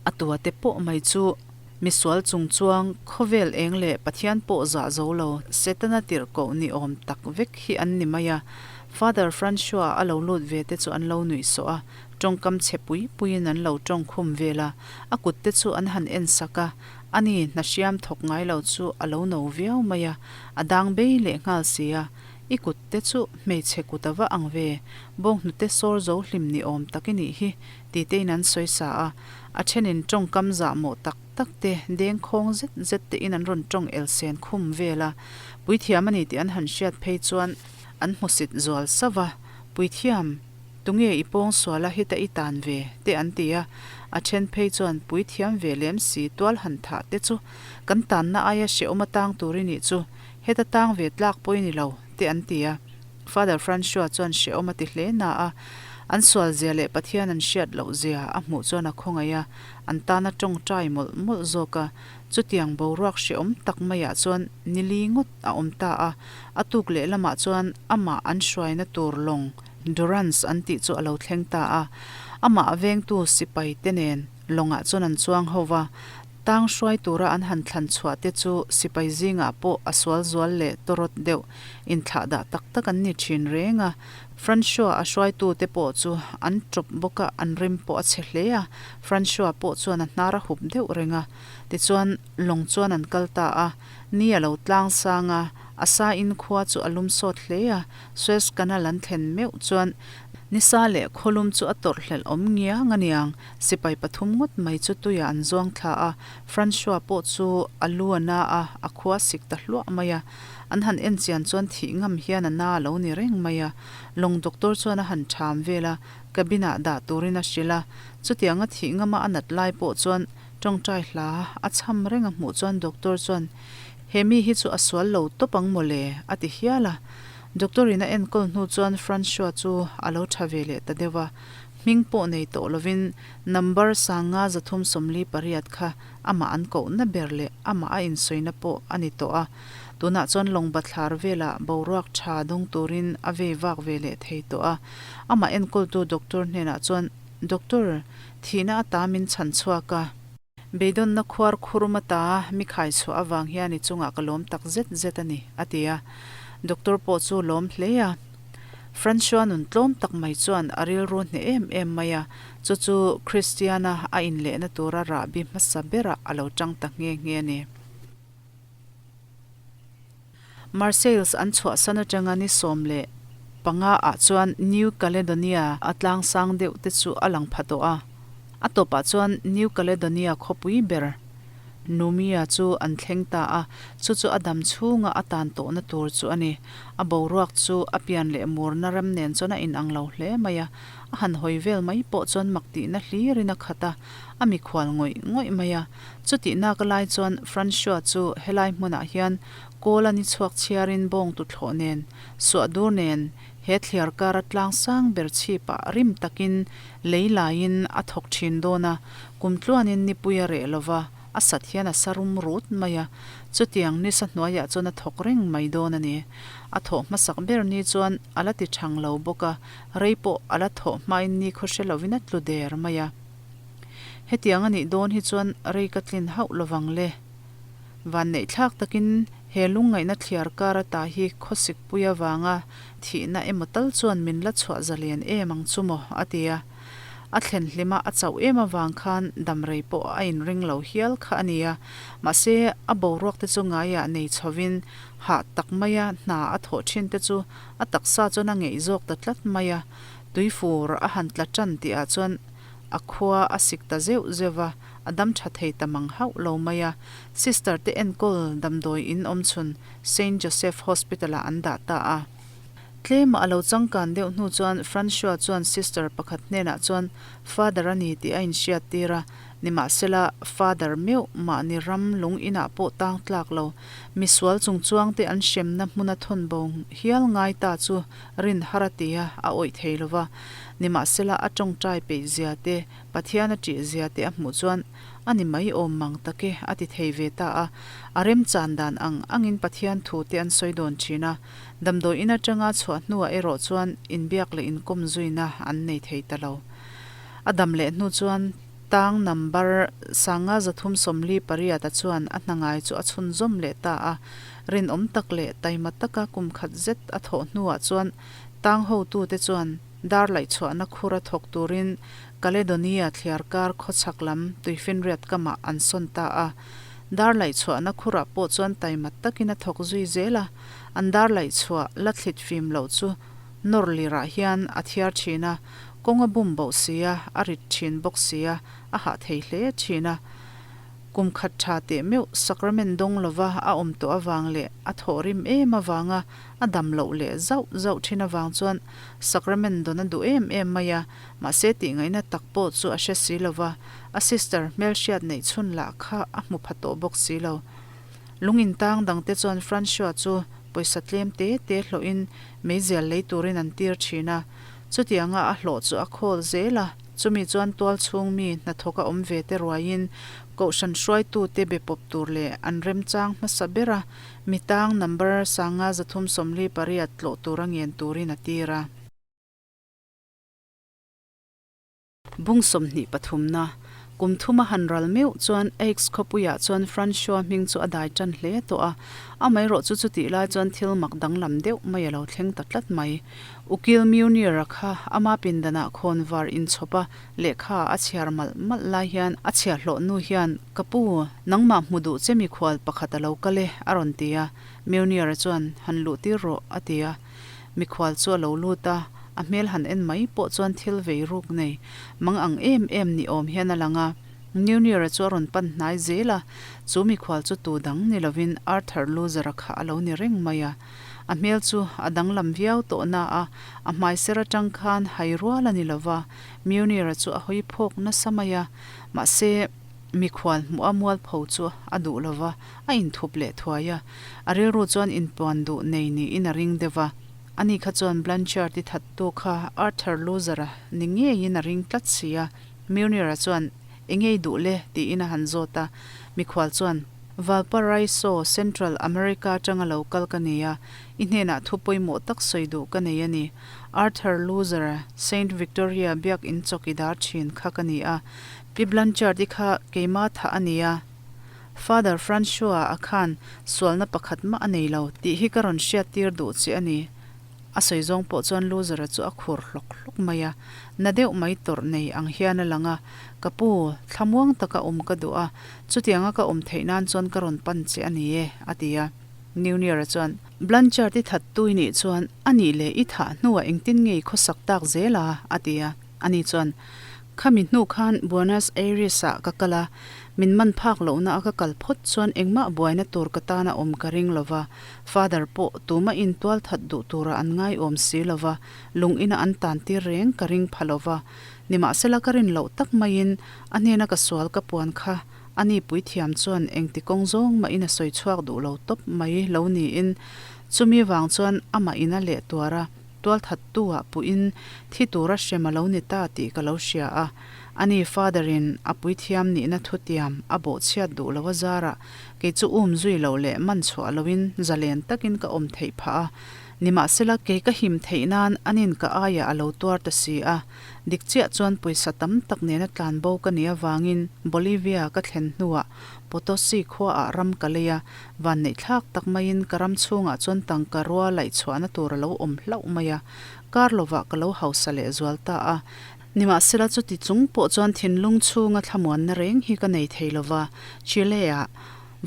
A tua te pawh mai chu Misual chungchuang, khawvel eng leh Pathian pawh zah zo lo, Setana tirhkoh ni awm tak vek hi an ni mai a. Father Francois a lo lut ve te chu an lo nuih sawh a, tawngkam chhe pui puiin an lo tawng khum vel a, a kut te chu an han en sak a, ani hna hriam thawk ngai lo chu a lo no viau mai a, a dang bei leh nghal si a, I kut te chu hmeichhe kut a va ang ve, bawnghnute sawr zo hlim ni awm tak i nih hi, ti tein an sawi sa a, a thenin tawngkam zahmawh tak tak te, dengkhawng zet zet tein an rawn tawng elsen khum vel a, puithiam a ni tih an han hriat phei chuan an hmusit zual sauh va, Puithiam, tunge i pawng sual a heta i tan ve? te an ti a, a then phei chuan puithiam ve lem si tual han thah te chu kan tanna aia hrehawm atang tur i nih chu, Heta tang ve tlak pawh i ni lo, te an ti a. Father Francois chuan hrehawm a ti hle na a, an sual zia leh Pathian an hriat loh zia a hmuh chuan a khawngaih a, an tana tawngtai mawlh mawlh zawk a. Chutiang boruak hrehawm tak maiah chuan nili ngawt a awm ta a, a tuk leh lamah chuan amah an hruaina tur lawng Durance an tih chu a lo thleng ta a. Amah vengtu sipai te nen lawngah chuan an chuang ho va, Tang hruai tura an han thlan chhuah te chu sipai zingah pawh a sual zual leh tawrawt deuh inthlah dah tak tak an ni thin reng a. Francois a hruaitu te pawh chu an tawp bawk a, an rim pawh a chhe hle a. Francois pawh chuan a hnar a hup deuh reng a. Tichuan, lawng chuan an kal ta a. Ni a lo tlang sang a, a sa in khua chu a lum sawt hle a. Suez Canal an thlen meuh chuan nisa leh khawlum chu a tawrh hlelh awm ngiang a niang. Sipai pathum ngawt mai chu tuiah an zuang thla a, Francois pawh chu a lu a na a, a khua sik ta hluah mai a. An han en chian chuan thih ngam hian a na a lo ni reng mai a. Lawng doctor chuan a han ṭham vel a, cabin ah dah turin a hrilh a. Chutianga thih ngama a nat lai pawh chuan ṭawngṭai hla a chham reng a hmuh chuan doctor chuan, He mi hi chu a sual lo tawp ang mawle, a ti hial a. Doctor in a enkawl hnu chuan Francois chu a lo ṭha ve leh ta deuh a. Hming pawh nei tawh lovin number 5348 kha amah an kohna ber leh amah a insawina pawh a ni tawh a. Tunah chuan lawng bathlar velah boruak tha dawng turin a vei vak ve leh thei tawh a. Amah enkawltu doctor hnenah chuan, Doctor, thihna ata min chhan chhuak a. Beidawnna khuar khurum ata mi khai chhuah avang hian i chungah ka lawm tak zet zet a ni, a ti a. Doctor pawh chu lawm hle a. Francois nun tlawm tak mai chuan a rilru hneh em em mai a, chu chu Christiana a inlehna tura rahbi hmasa berah a lo tang ta nghe nghe a ni. Marseilles an chhuahsan atanga ni 15 ah chuan New Caledonia a tlangsang deuh te chu a lang pha tawh a. A tawpah chuan New Caledonia khawpui ber Noumea chu an thleng ta a, chu chu a dam chhunga a tan tawhna tur chu a ni. A boruak chu a pian leh murna ram nen chuan a inang lo hle mai a, a han hawi vel mai pawh chuan mak tihna hlirin a khat a, a mikhual ngawih ngawih mai a. Chutih nak lai chuan Francois chu helai hmunah hian kawl a ni chhuak chhiarin bawng tuthlawh nen, suahdur nen he thliar kara tlang sang ber chhipah rim takin lei laiin a thawk thin dawn a, kum tluanin nipui a reh lova, a sat hian a sa rum rut mai a, chutiang nisa hnuaiah chuan a thawk reng mai dawn a ni. A thawh hmasak ber ni chuan a la ti thang lo bawk a, rei pawh a la thawh hmain nikhaw hre lovin a tlu der mai a. Hetiang a nih dawn hi chuan rei ka tlin hauh lovang le. Vanneihthlak takin he lungngaihna thliar kar ata hi khawsikpui avanga thihna emaw tal chuan min la chhuah zalen em ang chu maw? a ti a. A thlen hlima a chauh em avang khan damrei pawh a inring lo hial kha a ni a. Mahse, a boruak te chu ngaiah nei chhovin hah tak maia hna a thawh thin te chu a taksa chuan a ngeih zawk ta tlat mai a. Tuifur a han tla tan tihah chuan A khua a sik ta zeuh zeuh va, a dam tha thei ta mang hauh lo mai a. Sister te enkawl damdawi in awm chhun Saint Joseph Hospital ah an dah ta a. Tlema a lo changkan deuh hnu chuan Francois chuan sister pakhat hnenah chuan Father a ni tih a inhriat tir a, nimahsela Father meuh mahni ram lung inah pawh tang tlak lo, misual chungchuang te an hremna hmuna thawn bo hial ngai ta chu rin har a ti a, a awih thei lo va. Nimahsela a tawngtai peih zia te, Pathian a ṭih zia te a hmuh chuan a ni mai awm mang tak e a ti thei ve ta a. A remchan dan ang angin Pathian thu te an sawi dawn ṭhin a. Damdawi in aṭanga chhuah hnuah erawh chuan inbiak leh inkawm zuina an nei thei ta lo. A dam leh hnu chuan tang number 5348 a chuan a hna ngai chu a chhunzawm leh ta a. Rinawm tak leh taima taka kum khat zet a thawh hnuah chuan. Tang hotute chuan dar laihchhuahna khura thawk turin Caledonia thliarkar khawchhak lam tuifinriat kamah an sawn ta a. Dar laihchhuahna khurah pawh chuan taimat takin a thawk zui zel a, an dar laihchhuah la thlit fim loh chu nawr lirah hian a thiar thin a, kawng a bum boh si a, a rit thin bawk si a, a hah thei hle thin a. Kum khat tha teh meuh sacrament dawng lova a awm tawh avang leh a thawh rim em avanga a dam loh leh zauh zauh thin avang chuan sacrament dawn a duh em em mai a, mahse tihngaihna tak pawh chu a hre si lova, a sister hmelhriat neih chhun lah kha a hmu pha tawh bawk si lo. Lung intang dangte chuan Francois chu pawisa tlem te te hlawhin meizial lei turin an tir thin a, chutianga a hlawh chu a khawl zel a, chumi chuan tual chhung mi hnathawk a awm ve te ruaiin kohhran hruaitute be pawp tur leh an remchang hmasa ber a, mi tang number sanga 348 tlawh tura ngen turin a tir a. Bung 23 na, kum thuma han ral meuh chuan Aix khawpuiah chuan Francois hming chu a dai tan hle tawh a, amaherawh chu chutih lai chuan thil mak danglam deuh mai a lo thleng ta tlat mai. Ukil Meunier-a kha ama pindanah khawnvar inchhawp a, lehkha a chhiar malh malh lai hian a chhiahhlawh nu hian, Ka pu, nangmah hmu duh che mikhual pakhat a lo kal e, a rawn ti a. Meunier-a chuan, Han luh tir rawh, a ti a. Mikhual chu a lo lut a, a hmel han en mai pawh chuan thil vei ruk nei, mang ang em em ni awm hian a lang a. Meunier-a chu a rawn pan hnai zel a, chu mikhual chu tu dang ni lovin Arthur Loser-a kha a lo ni reng mai a. A hmel chu a danglam viau tawh na a, a hmai ser atang khan hai rual a ni lo va, Meunier-a chu a hawi phawk nasa mai a, mahse, mikhual hmuh a mualpho chu a duh lo va, a inthup leh thuai a. A rilru chuan inpuan duh nei niin a ring deuh va, ani kha chuan Blanchard i thattu kha Arthur Loser-a ni ngeiin a ring tlat si a. Meunier-a chuan, Engei duh le? tiin a han zawt a. Mikhual chuan, Valparaiso, Central America atanga lo kal ka ni a, i hnenah thu pawimawh tak sawi duh ka nei a ni. Arthur Loser-a Saint Victoria biak in chawkidar thin kha ka ni a. Pi Blanchard-i kha keima thah a ni a. Father Francois-a khan sualna pakhat mah a nei lo tih hi ka rawn hriattir duh che a ni. A sawi zawng pawh chuan Loser-a chu a khur hlawk hlawk mai a, na deuh mai tawrh nei ang hian a lang a, Ka pu, thlamuang taka awm ka duh a, chutianga ka awm theih nan chuan ka rawn pan che a ni e, a ti a. Newnier-a chuan, Blanchard i thattu i nih chuan a nih leh i thah hnuah engtin nge i khawsak tak zel a? a ti a. Ani chuan, Khami hnu khan Buenos Aires-ah ka kal a, min man phak lohna a ka kal phawt chuan engmah buaina tur ka tana awm ka ring lo va, Father pawh tuma intual that duh tura an ngaiawm si lo va, lung ina an tan tir reng ka ring pha lo va. Nimahsela ka rin loh tak maiin a hnena ka sual ka puan kha ani puithiam chuan engti kawng zawng mahin a sawi chhuak duh lo tawp mai lo niin chumi vang chuan amah ina leh tuar a tualthattu ah puhin thi tura hrem a lo ni ta tih ka lo hria a. Ani Father in a puithiam nihna thutiam a bawhchhiat duh lo a zarah kei chu um zui loh leh man chhuah loin zalen takin ka awm theih phah a. Nimahsela kei ka him theih nan anin ka aiah a lo tuar ta si a. Dik chiah chuan pawisa tam tak nena tlan bo ka nih avangin Bolivia ka thlen hnuah Potosi khuaah ram ka lei a, vanneihthlak tak maiin ka ram chhungah chuan tangka rua laih chhuahna tur a lo awm hlauh mai a, kar lovah ka lo hausa leh zual ta a. Nimahsela chuti chung pawh chuan thinlung chhunga thlamuanna reng hi ka nei thei lo va, Chile-ah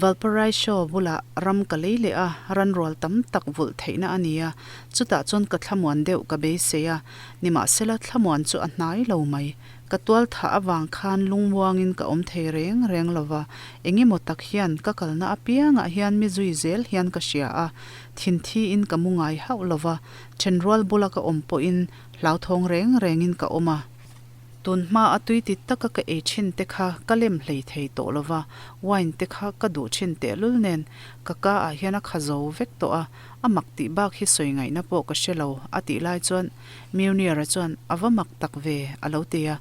Valparaiso bulah ram ka lei leh a, ranrual tam tak vulh theihna a ni a, chutah chuan ka thlamuan deuh ka beisei a, nimahsela thlamuan chu a hnai lo mai. Ka tual thah avang khan lungmuangin ka awm thei reng reng lo va, engemaw tak hian ka kalna apiangah hian mi zui zel hian ka hria a, thinthiin ka mu ngai hauh lo va, thenrual bula ka awm pawhin Hlauthawng reng rengin ka awm a, tun hma a tui ti taka ka ei thin te kha ka lem hlei thei tawh lo va, wine te kha ka duh thin tehlul nen ka ka ah hian a kha zo vek tawh a, a mak tih bak hi sawi ngaihna pawh ka hre lo a tih lai chuan Meunier-a chuan a va mak tak ve a lo ti a,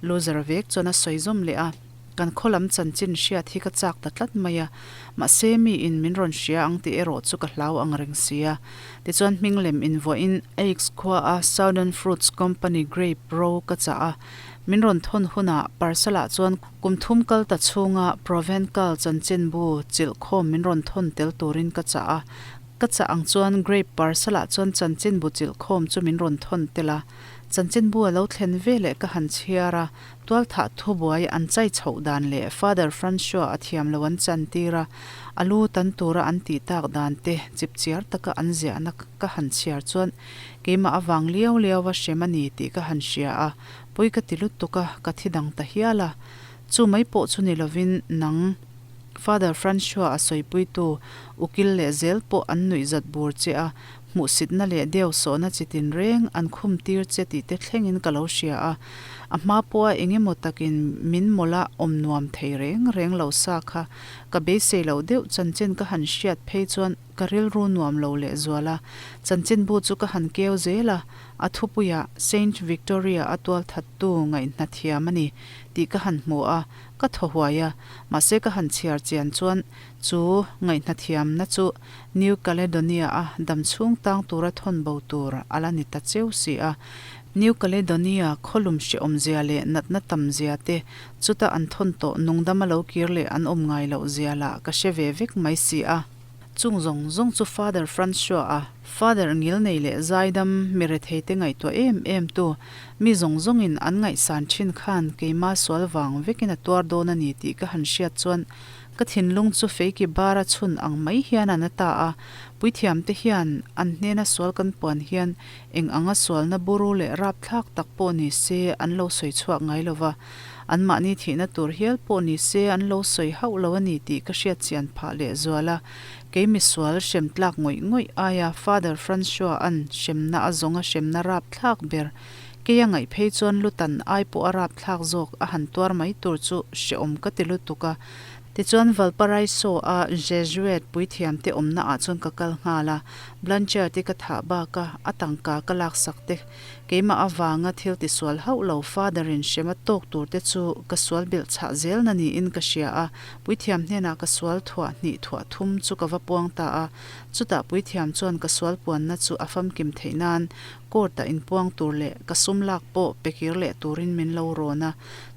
Loser-a vek chuan a sawi zawm leh a. Kan khaw lam chanchin hriat hi ka chak ta tlat mai a, mahse mi in min rawn hria ang tih erawh chu ka hlau ang reng si a. Tichuan hming lem invuahin Aix khua a Southern Fruits Company grape ro ka chah a, min rawn thawn hunah parcel ah chuan kum thum kal ta chhunga Provencal chanchinbu chilh khawm min rawn thawn tel turin ka chah a. Ka chah ang chuan grape parcel-ah chuan chanchinbu chilh khawm chu min rawn thawn tel a. Chanchinbu a lo thlen veleh ka han chhiar a, tualthah thubuai an chai chhoh dan leh Father Francois a thiam lo an chantir a, a lu tan tura an tih tak dan te chipchiar taka an ziahna ka han chhiar chuan keimah avang liau liau a hrem a ni tih ka han hria a, pawi ka ti lutuk a, ka thi dang ta hial a. Chu mai pawh chu ni lovin nang Father Francois a sawipuitu ukil leh zel pawh an nuih zat bur che a, hmuhsitna leh deu sawhna chi tinreng an khum tir che tih te thlengin ka lo hria a. A hma pawha eng emaw takin min mawlh a awm nuam thei reng reng lo sa kha ka beisei loh deuh chanchin ka han hriat phei chuan ka rilru nuam lo leh zual a. Chanchinbu chu ka han keu zel a, a thupuiah Saint Victoria a tualthattu ngaihna thiam a ni tih ka han hmu a, Ka thaw huai a, mahse ka han chhiar chian chuan chu ngaihnathiamna chu New Caledonia-a damchhung tang tura thawn bo tur a la ni ta cheu si a. New Caledonia khawlum hrehawmzia leh natna tamzia te, chuta an thawn tawh nungdama lo kir leh an awm ngai loh zia lah ka hre ve vek mai si a. Chung zawng zawng chu Father Francois-a, Father ngilnei leh zaidam mi retheite ngaihtuah em em tu, mi zawng zawngin an ngaihsan thin khan keima sual vang vekin a tuar dawn a ni tih ka han hriat chuan ka thinlung chu feiki bara chhun ang mai hian a na ta a. Puithiamte hian an hnena sual kan puan hian eng anga sualna buru leh rapthlak tak pawh ni se an lo sawi chhuak ngai lo va. Anmahni thihna tur hial pawh ni se an lo sawi hauh lo a ni tih ka hriat chian phah leh zual a. Kei misual hrem tlak ngawih ngawih aia Father Francois-a'n hremna a zawnga hremna rap thlak ber kei a ngaih phei chuan lutan ai pawh a rap thlak zawk a han tuar mai tur chu hrehawm ka ti lutuk a. Tichuan Valparaiso-a Jesuit puithiamte awmna ah chuan ka kal nghal a, Blanchard-i ka thah bak a, a tangka ka laksak te Keimah avanga thil tisual hauh lo Father in hrema tawk tur te chu ka sual belh chhah zelna niin ka hria a, puithiam hnenah ka sual thuah hnih thuah thum chu ka va puang ta a, chutah puithiam chuan ka sual puanna chu a famkim theih nan court ah inpuang tur leh ka sum lak pawh pe kir leh turin min lo rawn a,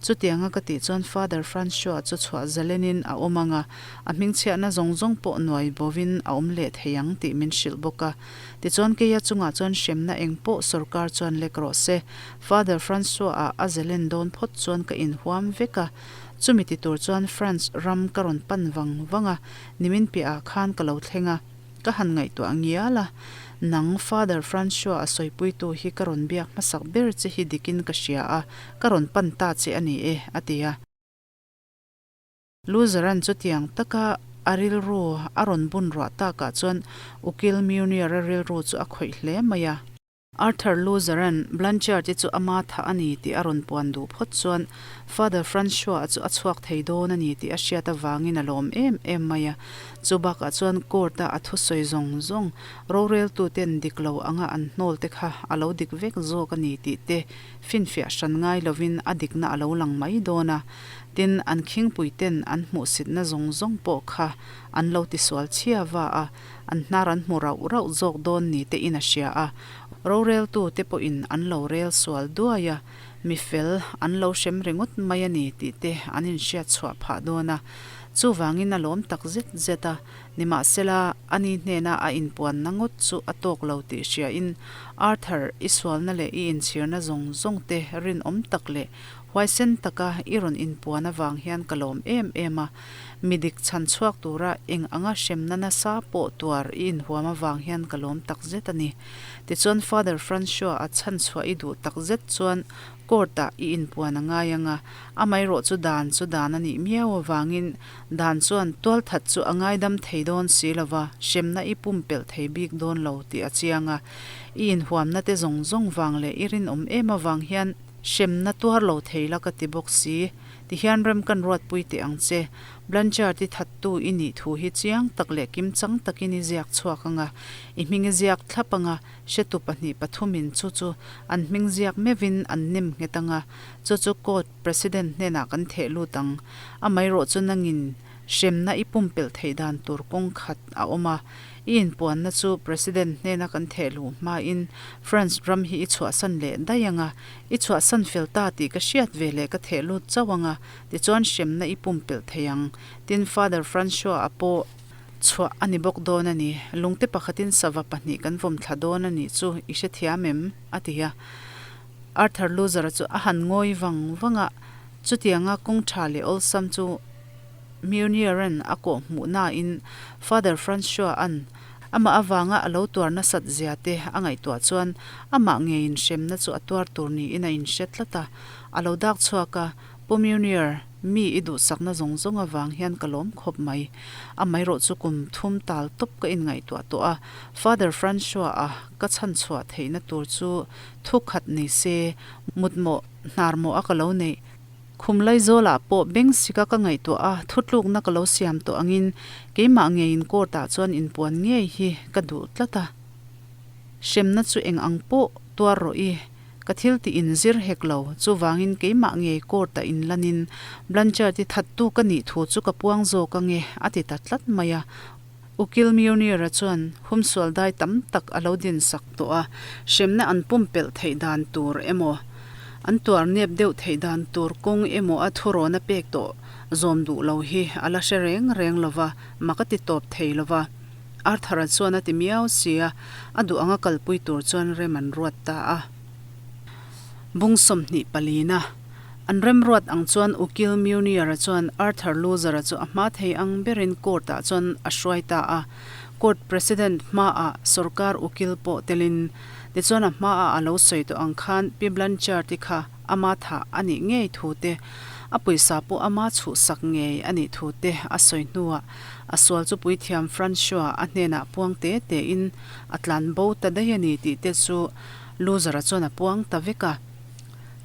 chutianga ka tih chuan Father Francois chu chhuah zalenin a awm ang a, a hmingchhiahna zawng zawng pawh nuai bovin a awm leh thei ang tih min hrilh bawk a. Tichuan keia chungah chuan hremna eng pawh sorkar chuan lek rawh se. Father Francois-a a zelen dawn phawt chuan ka inhuam vek a. Chumi ti tur chuan France ram ka rawn pan vang vang a, nimin piahah khan ka lo thleng a. Ka han ngaihtuah ngial a, nang Father Francois a sawipuitu hi ka rawn biak hmasak ber che hi dikin ka hria a, ka rawn pan ta che a ni e, a ti a. Loser-a'n chutiang taka a rilru a rawn bun ruah takah chuan Ukil Munier-a rilru chu a khawih hle mai a. Arthur Loser-a'n Blanchard-i chu ama thah a ni tih a rawn puan duh phawt chuan Father Francois-a chu a chhuak thei dawn a ni tih a hriat avangin a lawm em em mai a. Chu bakah chuan court-a a thusawi zawng zawng roreltuten dik lo anga an hnawl te kha a lo dik vek zawk a ni tih te finfiah hran ngai lovin a dikna a lo lang mai dawn a. Tin, an khingpui ten an hmuhsitna zawng zawng pawh kha an lo tisual chhia va a, an hnar an hmu rauh rauh zawk dawn ni te in a hria a. Roreltu te pawhin an lo rel sual duai a, mi fel an lo hrem ringawt mai a ni tih te an inhriat chhuah phah dawn a. Chuvangin a lawm tak zet zet a, nimahsela ani hnena a inpuanna ngawt chu a tawk lo tih hriain Arthur i sualna leh i inchhirna zawng zawng te rinawm tak leh Huaisen taka i rawn inpuan avang hian ka lawm em em a, mi dik chhan chhuak tura eng anga hremna nasa pawh tuar i inhuam avang hian ka lawm takzet a ni. Tichuan Father Francois a chhan chhuah i duh takzet chuan court ah i inpuan a ngai ang a, amaherawh chu dan chu dan a nih miau avangin dan chuan tualthat chu a ngaidam thei dawn si lova, hremna i pumpelh thei bik dawn lo tih a chiang a. I inhuamna te zawng zawng vang leh i rinawm em avang hian Hremna tuar lo thei la ka ti bawk si. Tihian rem kan ruatpui teh ang che. Blanchard i thattu i nih thu hi chiang tak leh kimchang takin i ziak chhuak ang a, i hming i ziak thlap ang a, hretu pahnih pathumin chu chu an hming ziak meuhin an nem nghet ang a, chu chu court president hnenah kan theh lut ang. Amaherawh chu nangin hremna i pumpelh theih dan tur kawng khat a awm a, I inpuanna chu President hnena kan theh luh hmain France ram hi i chhuahsan leh daih ang a, i chhuahsan fel ta tih ka hriat ve leh ka theh lut chauh ang a, tichuan hremna i pumpelh thei ang. Tin, Father Francois-a pawh Chhuah a ni bawk dawn a ni. Lungte pakhatin sava pahnih kan vawm thla dawn a nih chu i hrethiam em? a ti a. Arthur Loser-a chu a han ngawi vang vang a, chutianga kawng tha leh awlsam chu Meunier-a'n a kawh hmuh nain Father Francois-a'n amah avanga a lo tuar nasat zia te a ngaihtuah chuan amah ngeiin hremna chu a tuar tur niin a inhre tlat a. A lo dak chhuak a, Pu Meunier, mi i duhsakna zawng zawng avang hian ka lawm khawp mai. Amaherawh chu kum thum tal tawp ka inngaihtuah tawh a, Father Francois-a ka chhanchhuah theihna tur chu Thu khat ni se, mutmawh hnar mawh a ka lo neih. Khum Laizawlah pawh beng sika ka ngaihtuah a, thutlukna ka lo siam tawh angin keimah ngeiin court ah chuan inpuan ngei hi ka duh tlat a. Hremna chu eng ang pawh tuar rawh i, ka thil tih in zir hek lo, chuvangin keimah ngei court ah inlanin Blanchard i thattu ka nih thu chu ka puang zawk ange a ti ta tlat mai a. Ukil Meunier-a chuan humsual dai tam tak a lo dinsak tawh a, hremna an pumpelh theih dan tur emaw, an tuar nep deuh theih dan tur kawng emaw a thurawn a pek tawh zawm duh lo hi a la hre reng reng lo va, mak a ti tawp thei lo va. Arthur-a chuan a ti miau si a, a duh anga kalpui tur chuan rem an ruat ta a. Bung 24-na. An remruat ang chuan Ukil Meunier-a chuan Arthur Loser-a chu a hma thei ang berin court-ah chuan a hruai ta a. Court President hmaah sorkar ukil pawh telin, tichuan a hmaah a lo sawi tawh ang khan Pi Blanchard-i kha ama thah a nih ngei thu te, a pawisa pawh ama chhuhsak ngei a nih thu te a sawi hnuah a sual chu puithiam Francois a hnenah puang te tein a tlan bo ta daih a ni tih te chu Loser-a chuan a puang ta vek a.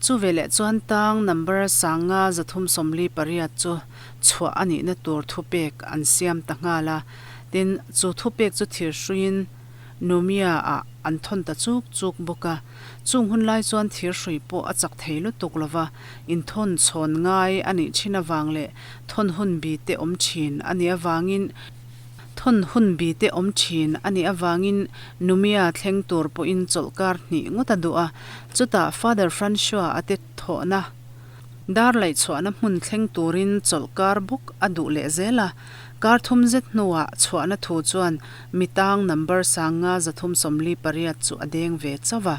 Chu veleh chuan tang number sanga 348 chu chhuah a nihna tur thupek an siam ta nghal a. Tin, chu thupek chu thirhruiin Numia-ah an thawn ta chuk chuk bawk a. Chung hun lai chuan thirhrui pawh a chak thei lutuk lo va, inthawn chhawn ngai a nih thin avang leh thawn hun bi te awm thin a nih avangin, Thawn hun bi te awm thin a nih avangin Numia thleng tur pawhin chawlhkar hnih ngawt a duh a, chutah Father Francois a te thawhna dar laihchhuahna hmun thleng turin chawlhkar bawk a duh leh zel a. Kar thum zet hnuah chhuahna thu chuan mi tang number 538 chu a deng ve chauh a.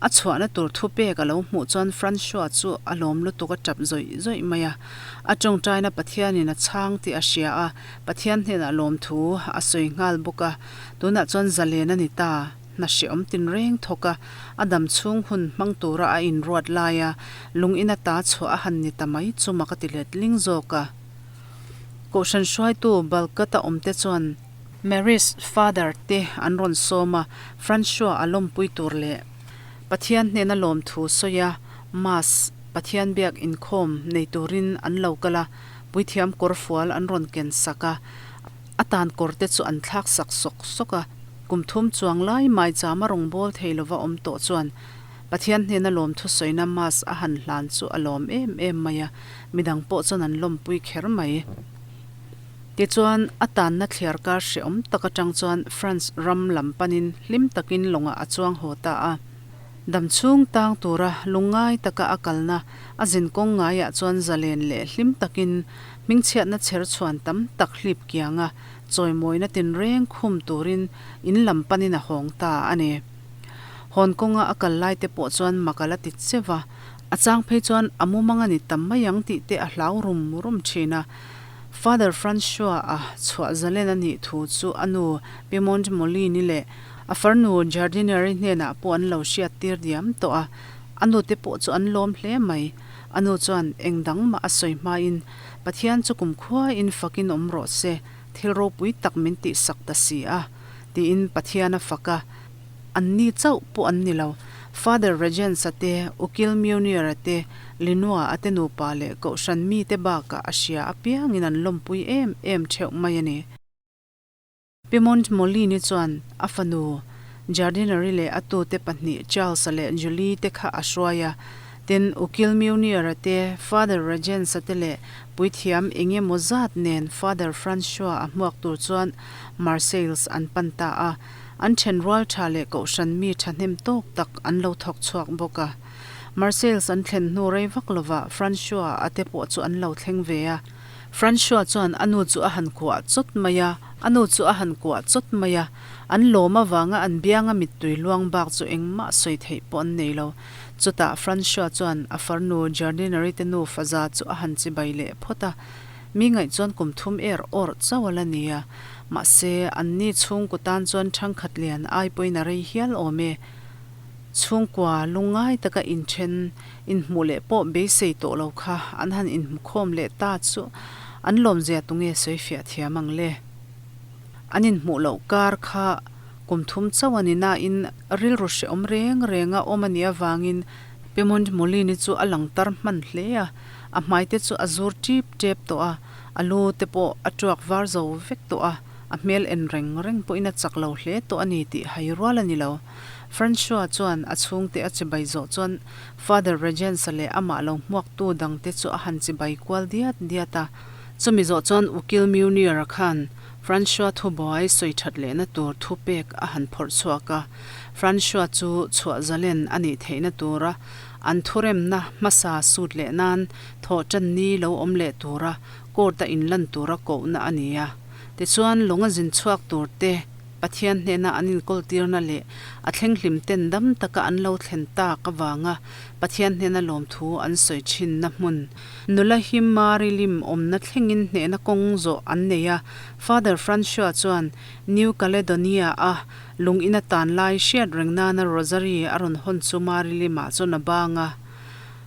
A chhuahna tur thupek a lo hmuh chuan Francois chu a lawm lutuk a tap zawih zawih mai a. A tawngtaina Pathianin a chhang tih a hria a, Pathian hnenah lawmthu a sawi nghal bawk a. Tunah chuan zalen a ni ta, hna hreawm tinreng thawk a, a dam chhung hun hmang tura a inruat laia lung ina ta chhuah a han ni ta mai chu mak a ti letling zawk a. Kohhran hruaitu Balkata awmte chuan. Mary's father te an rawn sawm a, Francois a lawmpui tur leh Pathian hnena lawmthu sawi a, Mass, Pathian biak inkhawm, nei turin an lo kal a, puithiam kawrfual an rawn ken sak a, a tan kawr te chu an thlak sak sawk sawk a, kum thum chuang lai maichama rawngbâwl thei lova awm tawh chuan Pathian hnena lawmthu sawina Mass a han hlan chu a lawm em em mai a, midang pawh chuan an lawmpui kher mai. Tichuan, a tanna thliar kar hrehawm tak atang chuan France ram lam panin hlim takin lawngah a chuang haw ta a. Dam chhung tang tura lungngai taka a kalna a zin kawng ngaiah chuan zalen leh hlim takin hmingchhiatna chher chhuan tam tak hlip kianga chawimawina tinreng khum turin in lam panin a hawng ta a ni. Hawn kawnga a kal lai te pawh chuan mak a la ti che va, a chang phei chuan a mumang a ni tam mai ang tih te a hlau rum rum thin a. Father Francois-a chhuah zalen a nih thu chu a nu Pi Montmollin-i leh a farnu Jardinier-i hnenah pawh an lo hriat tir diam tawh a, a nute pawh chu an lawm hle mai. A nu chuan eng dang mah a sawi hmain, Pathian chu kumkhuain fakin awm rawh se, thil ropui tak min tihsak ta si a, tiin Pathian a fak a. Anni chauh pawh an ni lo. Father Regents-a te, Ukil Meunier-a te, Linois-a te nupa leh Kohhran mite bakah a hria apiangin an lawmpui em em theuh mai a ni. Pi Montmollin-i chuan a fanu Jardiner-i leh a tute pahnih Charles-a leh Julie te kha a hruai a. Tin, Ukil Meunier-a te, Father Regents-a te leh puithiam eng emaw zat nen Father Francois-a hmuak tur chuan Marseilles an pan ta a. An then rual tha leh kohhran mi thahnem tawk tak an lo thawk chhuak bawk a. Marseilles an thlen hnu rei vak lovah Francois a te pawh chu an lo thleng ve a. Francois chuan a nu chu a han kuah chawt mai a, a nu chu a han kuah chawt mai a. An lawm avanga an bianga mittui luang bak chu engmah sawi theih pawh an nei lo. Chutah Francois chuan a farnu Jardineri te nu Faza chu a han chibai leh phawt a. Mi ngaih chuan kum thum er awrh chauh a la ni a, mahse anni chhungkaw tan chuan ṭhangkhat lian ai pawhin a rei hial awm e. Chhungkua lungngai taka inṭhen inhmuh leh pawh beisei tawh lo kha an han inhmukhawm leh ta chu an lawmzia tunge sawi fiah thiam ang le. An inhmuh loh kar kha kum thum chauh a ni nain rilru hrehawm reng renga awm a nih avangin Pemont Molini chu a lang tar hman hle a, a hmai te chu a zur tip tep tawh a, a lu te pawh a tuak var zo vek tawh a, a hmel en reng reng pawhin a chak lo hle tawh a ni tih hai rual a ni lo. Francois chuan a chhungte a chibai zawh chuan Father Regence-a leh amah lo hmuaktu dangte chu a han chibai kual diat diat a. Chumi zawh chuan Ukil Munier-a khan Francois thubuai sawi that lehna tur thupek a han phawrh chhuak a. Francois chu chhuah zalen a nih theihna tura an thuremna hmasa sut leh nan thawh tan ni lo awm leh tura court-a inlan tura kohna a ni a. Tichuan lawng a zin chhuak tur te Pathian hnena an inkawltirna leh a thlenghlim ten dam taka an lo thlen tak avanga Pathian hnena lawmthu an sawi thinna hmun nula hi Mari lim awmna thlengin hnehna kawng zawh an nei a. Father Francois chuan New Caledonia-a lung ina tan lai hriat reng nana Rosary a rawn hawn chu Mari limah chuan a bang a.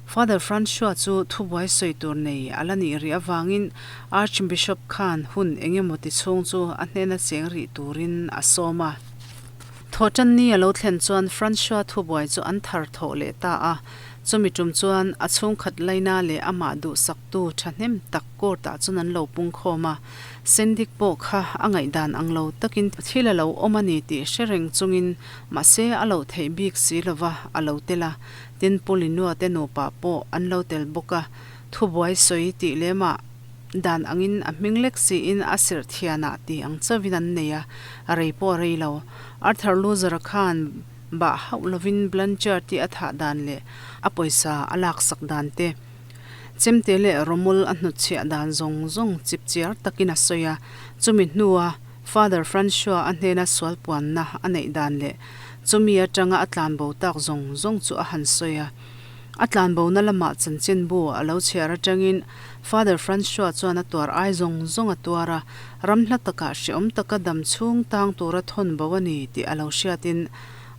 Father Francois chu thubuai sawi tur nei a la nih rih avangin Archbishop khan hun eng emaw ti chhung chu a hnena cheng rih turin a sawm a. Thawhtanni a lo thlen chuan Francois thubuai chu an thar thawh leh ta a, chumi tum chuan a chhungkhat laina leh amah duhsaktu thahnem tak court-ah chuan an lo pungkhawm a. Sendik pawh kha a ngaihdan ang lo takin thil a lo awm a ni tih hre reng chungin mahse a loh theih bik si lova a lo tel a. Tin, Pu Linua te nupa pawh an lo tel bawk a, thubuai sawi tih lemah dan angin a hming lek siin a sirh thianah tih ang chauhin an nei a, a rei pawh a rei lo. Arthur Loser-a khan bah hauh lovin Blanchard-i a thah dan leh a pawisa a laksak dan te, chemte leh rawmul a hnutchhiah dan zawng zawng chipchiar takin a sawi a, chumi hnua Father Francois a hnena sual puanna a neih dan leh chumi atanga a tlanbo tak zawng zawng chu a han sawi a. A tlanbona lamah chanchinbu a lo chhiar atangin Father Francois chuan a tuar ai zawng zawng a tuar a, ram hla takah hreawm taka dam chhung tang tura thawn bo a ni tih a lo hriatin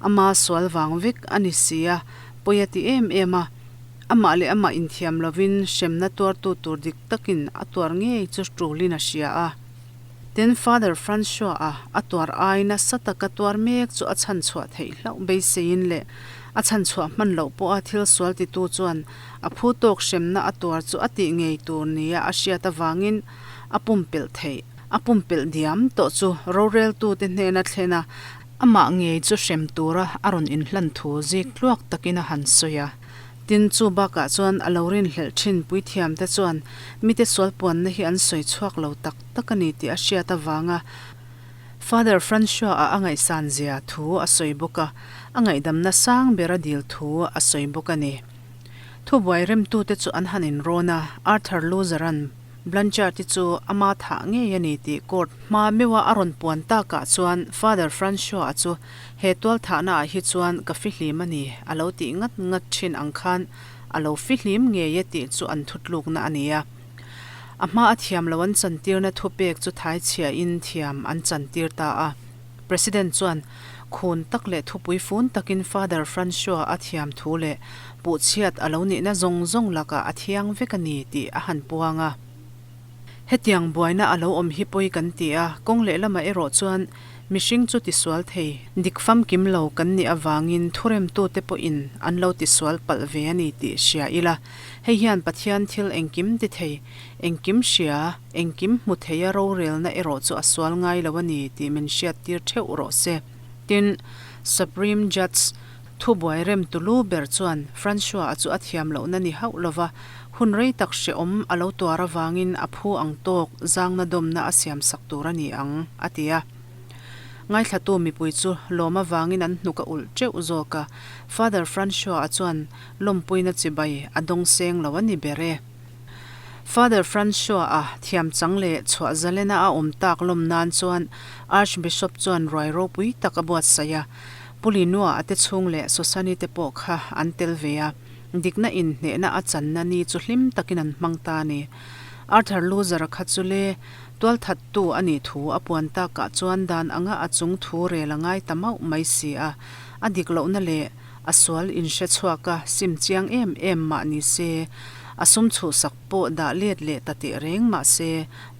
ama sual vang vek a ni si a, pawi a ti em em a. Amah leh amah inthiam lovin hremna tuartu tur dik takin a tuar ngei chu tulin a hria a. Tin, Father Francois-a a tuar ai nasa taka tuar mek chu a chhanchhuah theih hlauh beiseiin leh a chhanchhuah hman loh pawha thil sual titu chuan a phu tawk hremna a tuar chu a tih ngei tur nia a hriat avangin a pumpelh theih. A pumpelh diam tawh chu roreltute hnena thlen a, amah ngei chu hrem tura a rawn inhlan thu zik tluak takin a han sawi a. Tin, chu bakah chuan a lo rinhlelh thin puithiamte chuan mite sualpuanna hi an sawi chhuak lo tak tak a ni tih a hriat avanga Father Francois-a a ngaihsan zia thu a sawi bawk a, a ngaihdamna sang bera dil thu a sawi bawk a ni. Thubuai remtute chu an han inrawn a, Arthur Loser-a'n Blanchard-i chu ama thah ngei a ni tih court hma meuha a rawn puan takah chuan Father Francois-a chu He tualthahna ah hi chuan ka fihlim a ni, a lo tih ngat ngat thin ang khan a lo fihlim ngei e tih chu an thutlukna a ni a. A hma a thiam lo an chantirna thupek chu thaichhia in thiam an chantir ta a. President chuan khun tak leh thupui fun takin Father Francois a thiam thu leh puhchhiat a lo nihna zawng zawng lakah a thiang vek a ni tih a han puang a. Hetiang buaina a lo awm hi pawi kan ti a, kawng lehlamah erawh chuan mihring chu tisual thei, dik famkim lo kan nih avangin thuremtute pawhin an lo tisual palh ve a ni tih hria ila, hei hian Pathian thil engkim ti thei, engkim hria, engkim hmu theia rorelna erawh chu a sual ngai lo a ni tih min hriattir theuh rawh se. Tin, Supreme Judge Thubuai rem tulu ber chuan Francois-a chu a thiam lohna ni hauh lova, hun rei tak hrehawm a lo tuar avangin a phu ang tawk zangna dawmna a siam sak tur a ni ang, a ti a. Ngaithlatu mipui chu lawm avangin an hnuk a ulh teuh zawk a, Father Francois-a chuan lawmpuina chibai a dawng seng lo a ni ber e. Father Francois-a thiam chang leh chhuah zalena a awm tak lawm nan chuan Archbishop chuan ruai ropui tak a buatsaih a. Pu Linua a te chhung leh Sosani te pawh kha an tel ve a, dikna inhnehna a channa ni chu hlim takin an hmang ta a ni. Arthur Loser-a kha chu le tualthattu a nih thu a puan takah chuan dan anga a chung thu rel a ngai ta mauh mai si a, a dik lohna leh a sual inhre chhuak a sim chiang em em mah ni se, a sum chhuhsak pawh dah let leh ta teh reng mah se,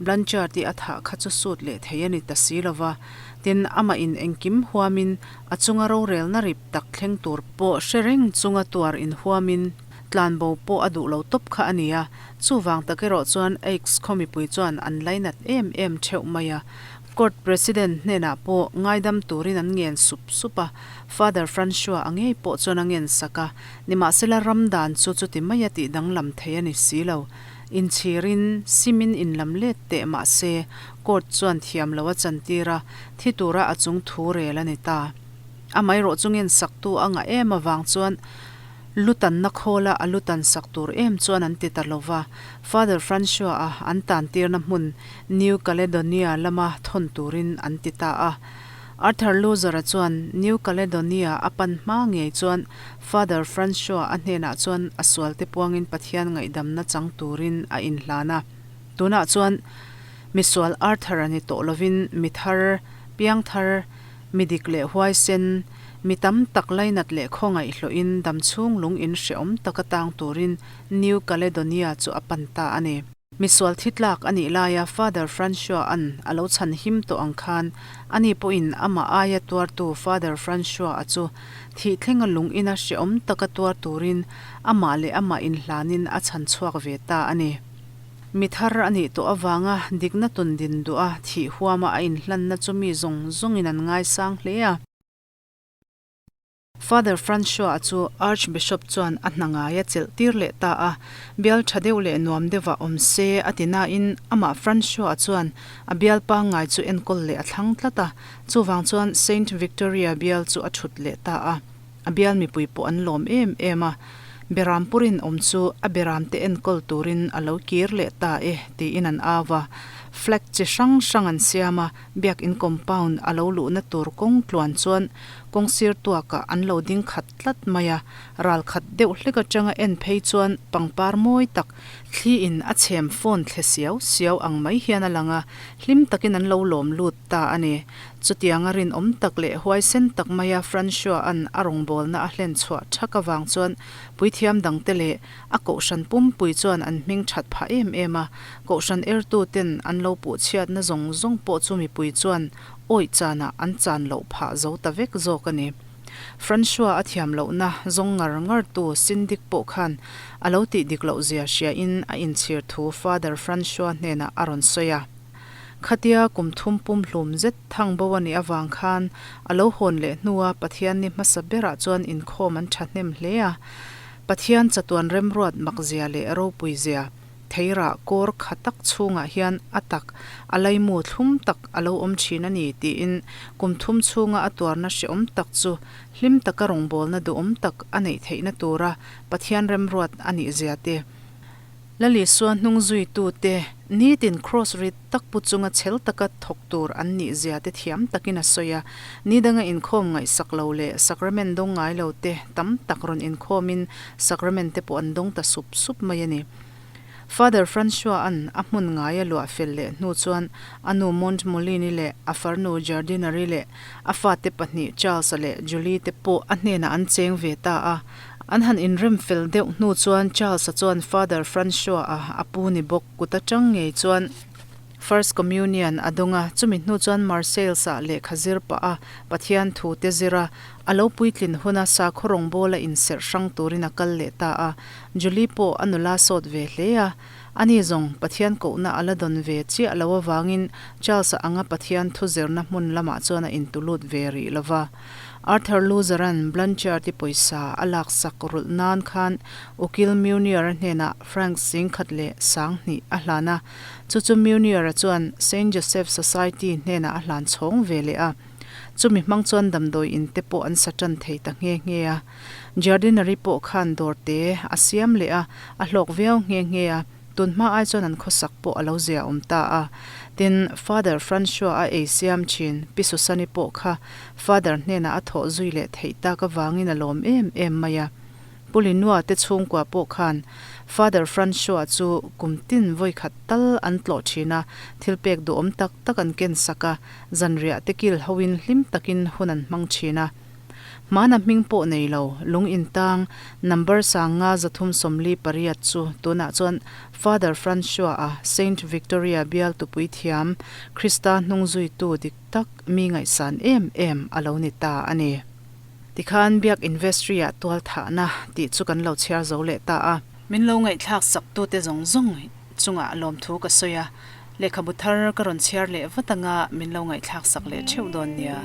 Blanchard-i a thah kha chu sut leh thei a ni ta si lo va. Tin, amah in engkim huamin a chunga rorelna rip tak thleng tur pawh hre reng chunga tuar inhuamin tlanbo pawh a duh lo tawp kha a ni a. Chuvang tak erawh chuan Aix khaw mipui chuan an lainat em em theuh mai a. Court President hnenah pawh ngaidam turin an ngen sup sup a, Father Francois a ngei pawh chuan a ngen sak a, nimahsela ram dan chu chuti maia tih danglam thei a ni si lo. Inchhirin simin inlam let teh mah se court chuan thiam lo a chantir a, thi tura a chung thu rel a ni ta. Amaherawh chu ngen saktu a ngah em avang chuan lutanna khawla a lutan sak tur em chuan an ti ta lo va, Father Francois-a an tantirna hmun New Caledonia lama thawn turin an ti ta a. Arthur Loser-a chuan New Caledonia a pan hma ngei chuan Father Francois a hnenah chuan a sualte puangin Pathian ngaihdamna chang turin a inhlan a. Tunah chuan misual Arthur-a ni tawh lovin mi thar, piang thar, mi dik leh huaisen, mi tam tak lainat leh khawngaih hlawhin damchhung lung in hrehawm taka tang turin New Caledonia chu a pan ta a ni. Misual thi tlak a nih laia Father Francois-a'n a lo chhan him tawh ang khan ani pawhin amah aia tuartu Father Francois-a chu thih thlenga lung ina hrehawm taka tuar turin amah leh amah inhlanin a chhan chhuak ve ta a ni. Mi thar a nih tawh avanga dikna tun din duha thih huama a inhlanna chu mi zawng zawngin an ngaisang hle a. Father Francois chu Archbishop chuan a hna ngai a chelh tir leh ta a, bial tha deuh leh nuam deuhah awm se a ti nain amah Francois chuan a bial pangngai chu enkawl leh a thlang tlat a, chuvang chuan Saint Victoria bial chu a thut leh ta a. A bial mipui pawh an lawm em em a, Beram purin awm chu a beramte enkawl turin a lo kir leh ta e tiin an au a, flag chi hrang hrang an siam a, Biakin compound a lo luhna tur kawng tluan chuan kawng sir tuakah an lo ding khat tlat mai a, ral khat deuh hlek atanga en phei chuan pangpar mawi tak thli in a chhem fawn thle siau siau ang mai hian a lang a, hlim takin an lo lawm lut ta a ni. Chutianga rinawm tak leh huaisen tak maia Francois-a'n a rawngbawlna a hlen chhuah thak avang chuan puithiam dangte leh A kohhran pumpui chuan an hming that phah em em a, kohhran ertuten an lo puh chhiatna zawng zawng pawh chu mipui chuan awih chanah an chan loh phah zo ta vek zawk a ni. Francois a thiam lohna zawng ngar ngartu Syndic pawh khan a lo tih dik loh zia hriain a inchhir thu Father Francois hnenah a rawn sawi a. Khatia kum thum pum hlum zet thang bo a nih avang khan a lo hawn leh hnua Pathianni hmasa berah chuan inkhawm an thahnem hle a. Pathian chatuan remruat makzia leh ropuizia, theirah kawr kha tak chhungah hian a tak, a laimu thlum tak a lo awm thin a ni tiin kum thum chhunga a tuarna hrehawm tak chu hlim taka rawngbawlna duhawm tak a neih theihna tura Pathian remruat a nihzia te Lal Isua hnung zuitute nitin kraws rit tak pu chunga chhel taka thawk tur an nih zia te thiam takin a sawi a. Ni danga inkhawm ngaihsak lo leh sacrament dawng ngai lo te tam tak rawn inkhawmin sacrament te pawh an dawng ta sup sup mai a ni. Father Francois-a'n a hmun ngai a luah fel leh hnu chuan a nu Montmollin-i leh a farnu Jardiner-i leh a fate pahnih Charles-a leh Julie te pawh a hnenah an cheng ve ta a. An han inrem fel deuh hnu chuan Charles-a chuan Father Francois-a a pu ni bawk kut atang ngei chuan First Communion a dawng a, chumi hnu chuan Marseilles-ah lehkha zir pah a, Pathian thu te zir a, a lo puitlin huna sakhaw rawngbawla inserh hrang turin a kal leh ta a. Julie pawh a nula sawt ve hle a, ani zawng Pathian kohna a la dawn ve chiah lo avangin Charles-a anga Pathian thu zirna hmun lamah chuan a intulut ve rih lo va. Arthur Loser-a'n Blanchard-i pawisa a laksak rulh nan khan Ukil Munier-a hnenah franc 10,000 leh 2000 a hlan a, chu chu Munier-a chuan Saint Joseph Society hnenah a hlan chhawng ve leh a. Chumi hmang chuan damdawi in te pawh an sa tan thei ta nghe nghe a. Giardinari pawh khan dawr te a siam leh a, a hlawk viau nghe nghe a. Tun hma ai chuan an khawsak pawh a lo zia awm ta a. Tin, Father Francois a ei siam thin Pi Susani pawh kha Father hnenah a thawh zui leh theih tak avangin a lawm em em mai a. Pu Linua te chhungkua pawh khan Father Francois chu kum tin vawi khat tal an tlawh thin a, thil pek duhawm tak tak an ken sak a, zanriah te kil hoin hlim takin hun an hmang thin a. Hmana hming pawh nei lo, lung intang number 5 348 chu tunah chuan Father Francois-a Saint Victoria bial tupui thiam, Krista hnungzuitu dik tak mi ngaihsan em em a lo ni ta a ni. Tikhan Biak Investry-ah tual thahna tih chu kan lo chhiar zo leh ta a. Min lo ngaihthlak saktute zawng zawng chungah lawmthu ka sawi a, lehkhabu thar ka rawn chhiar leh vat anga min lo ngaihthlak sak leh theuh dawn nia.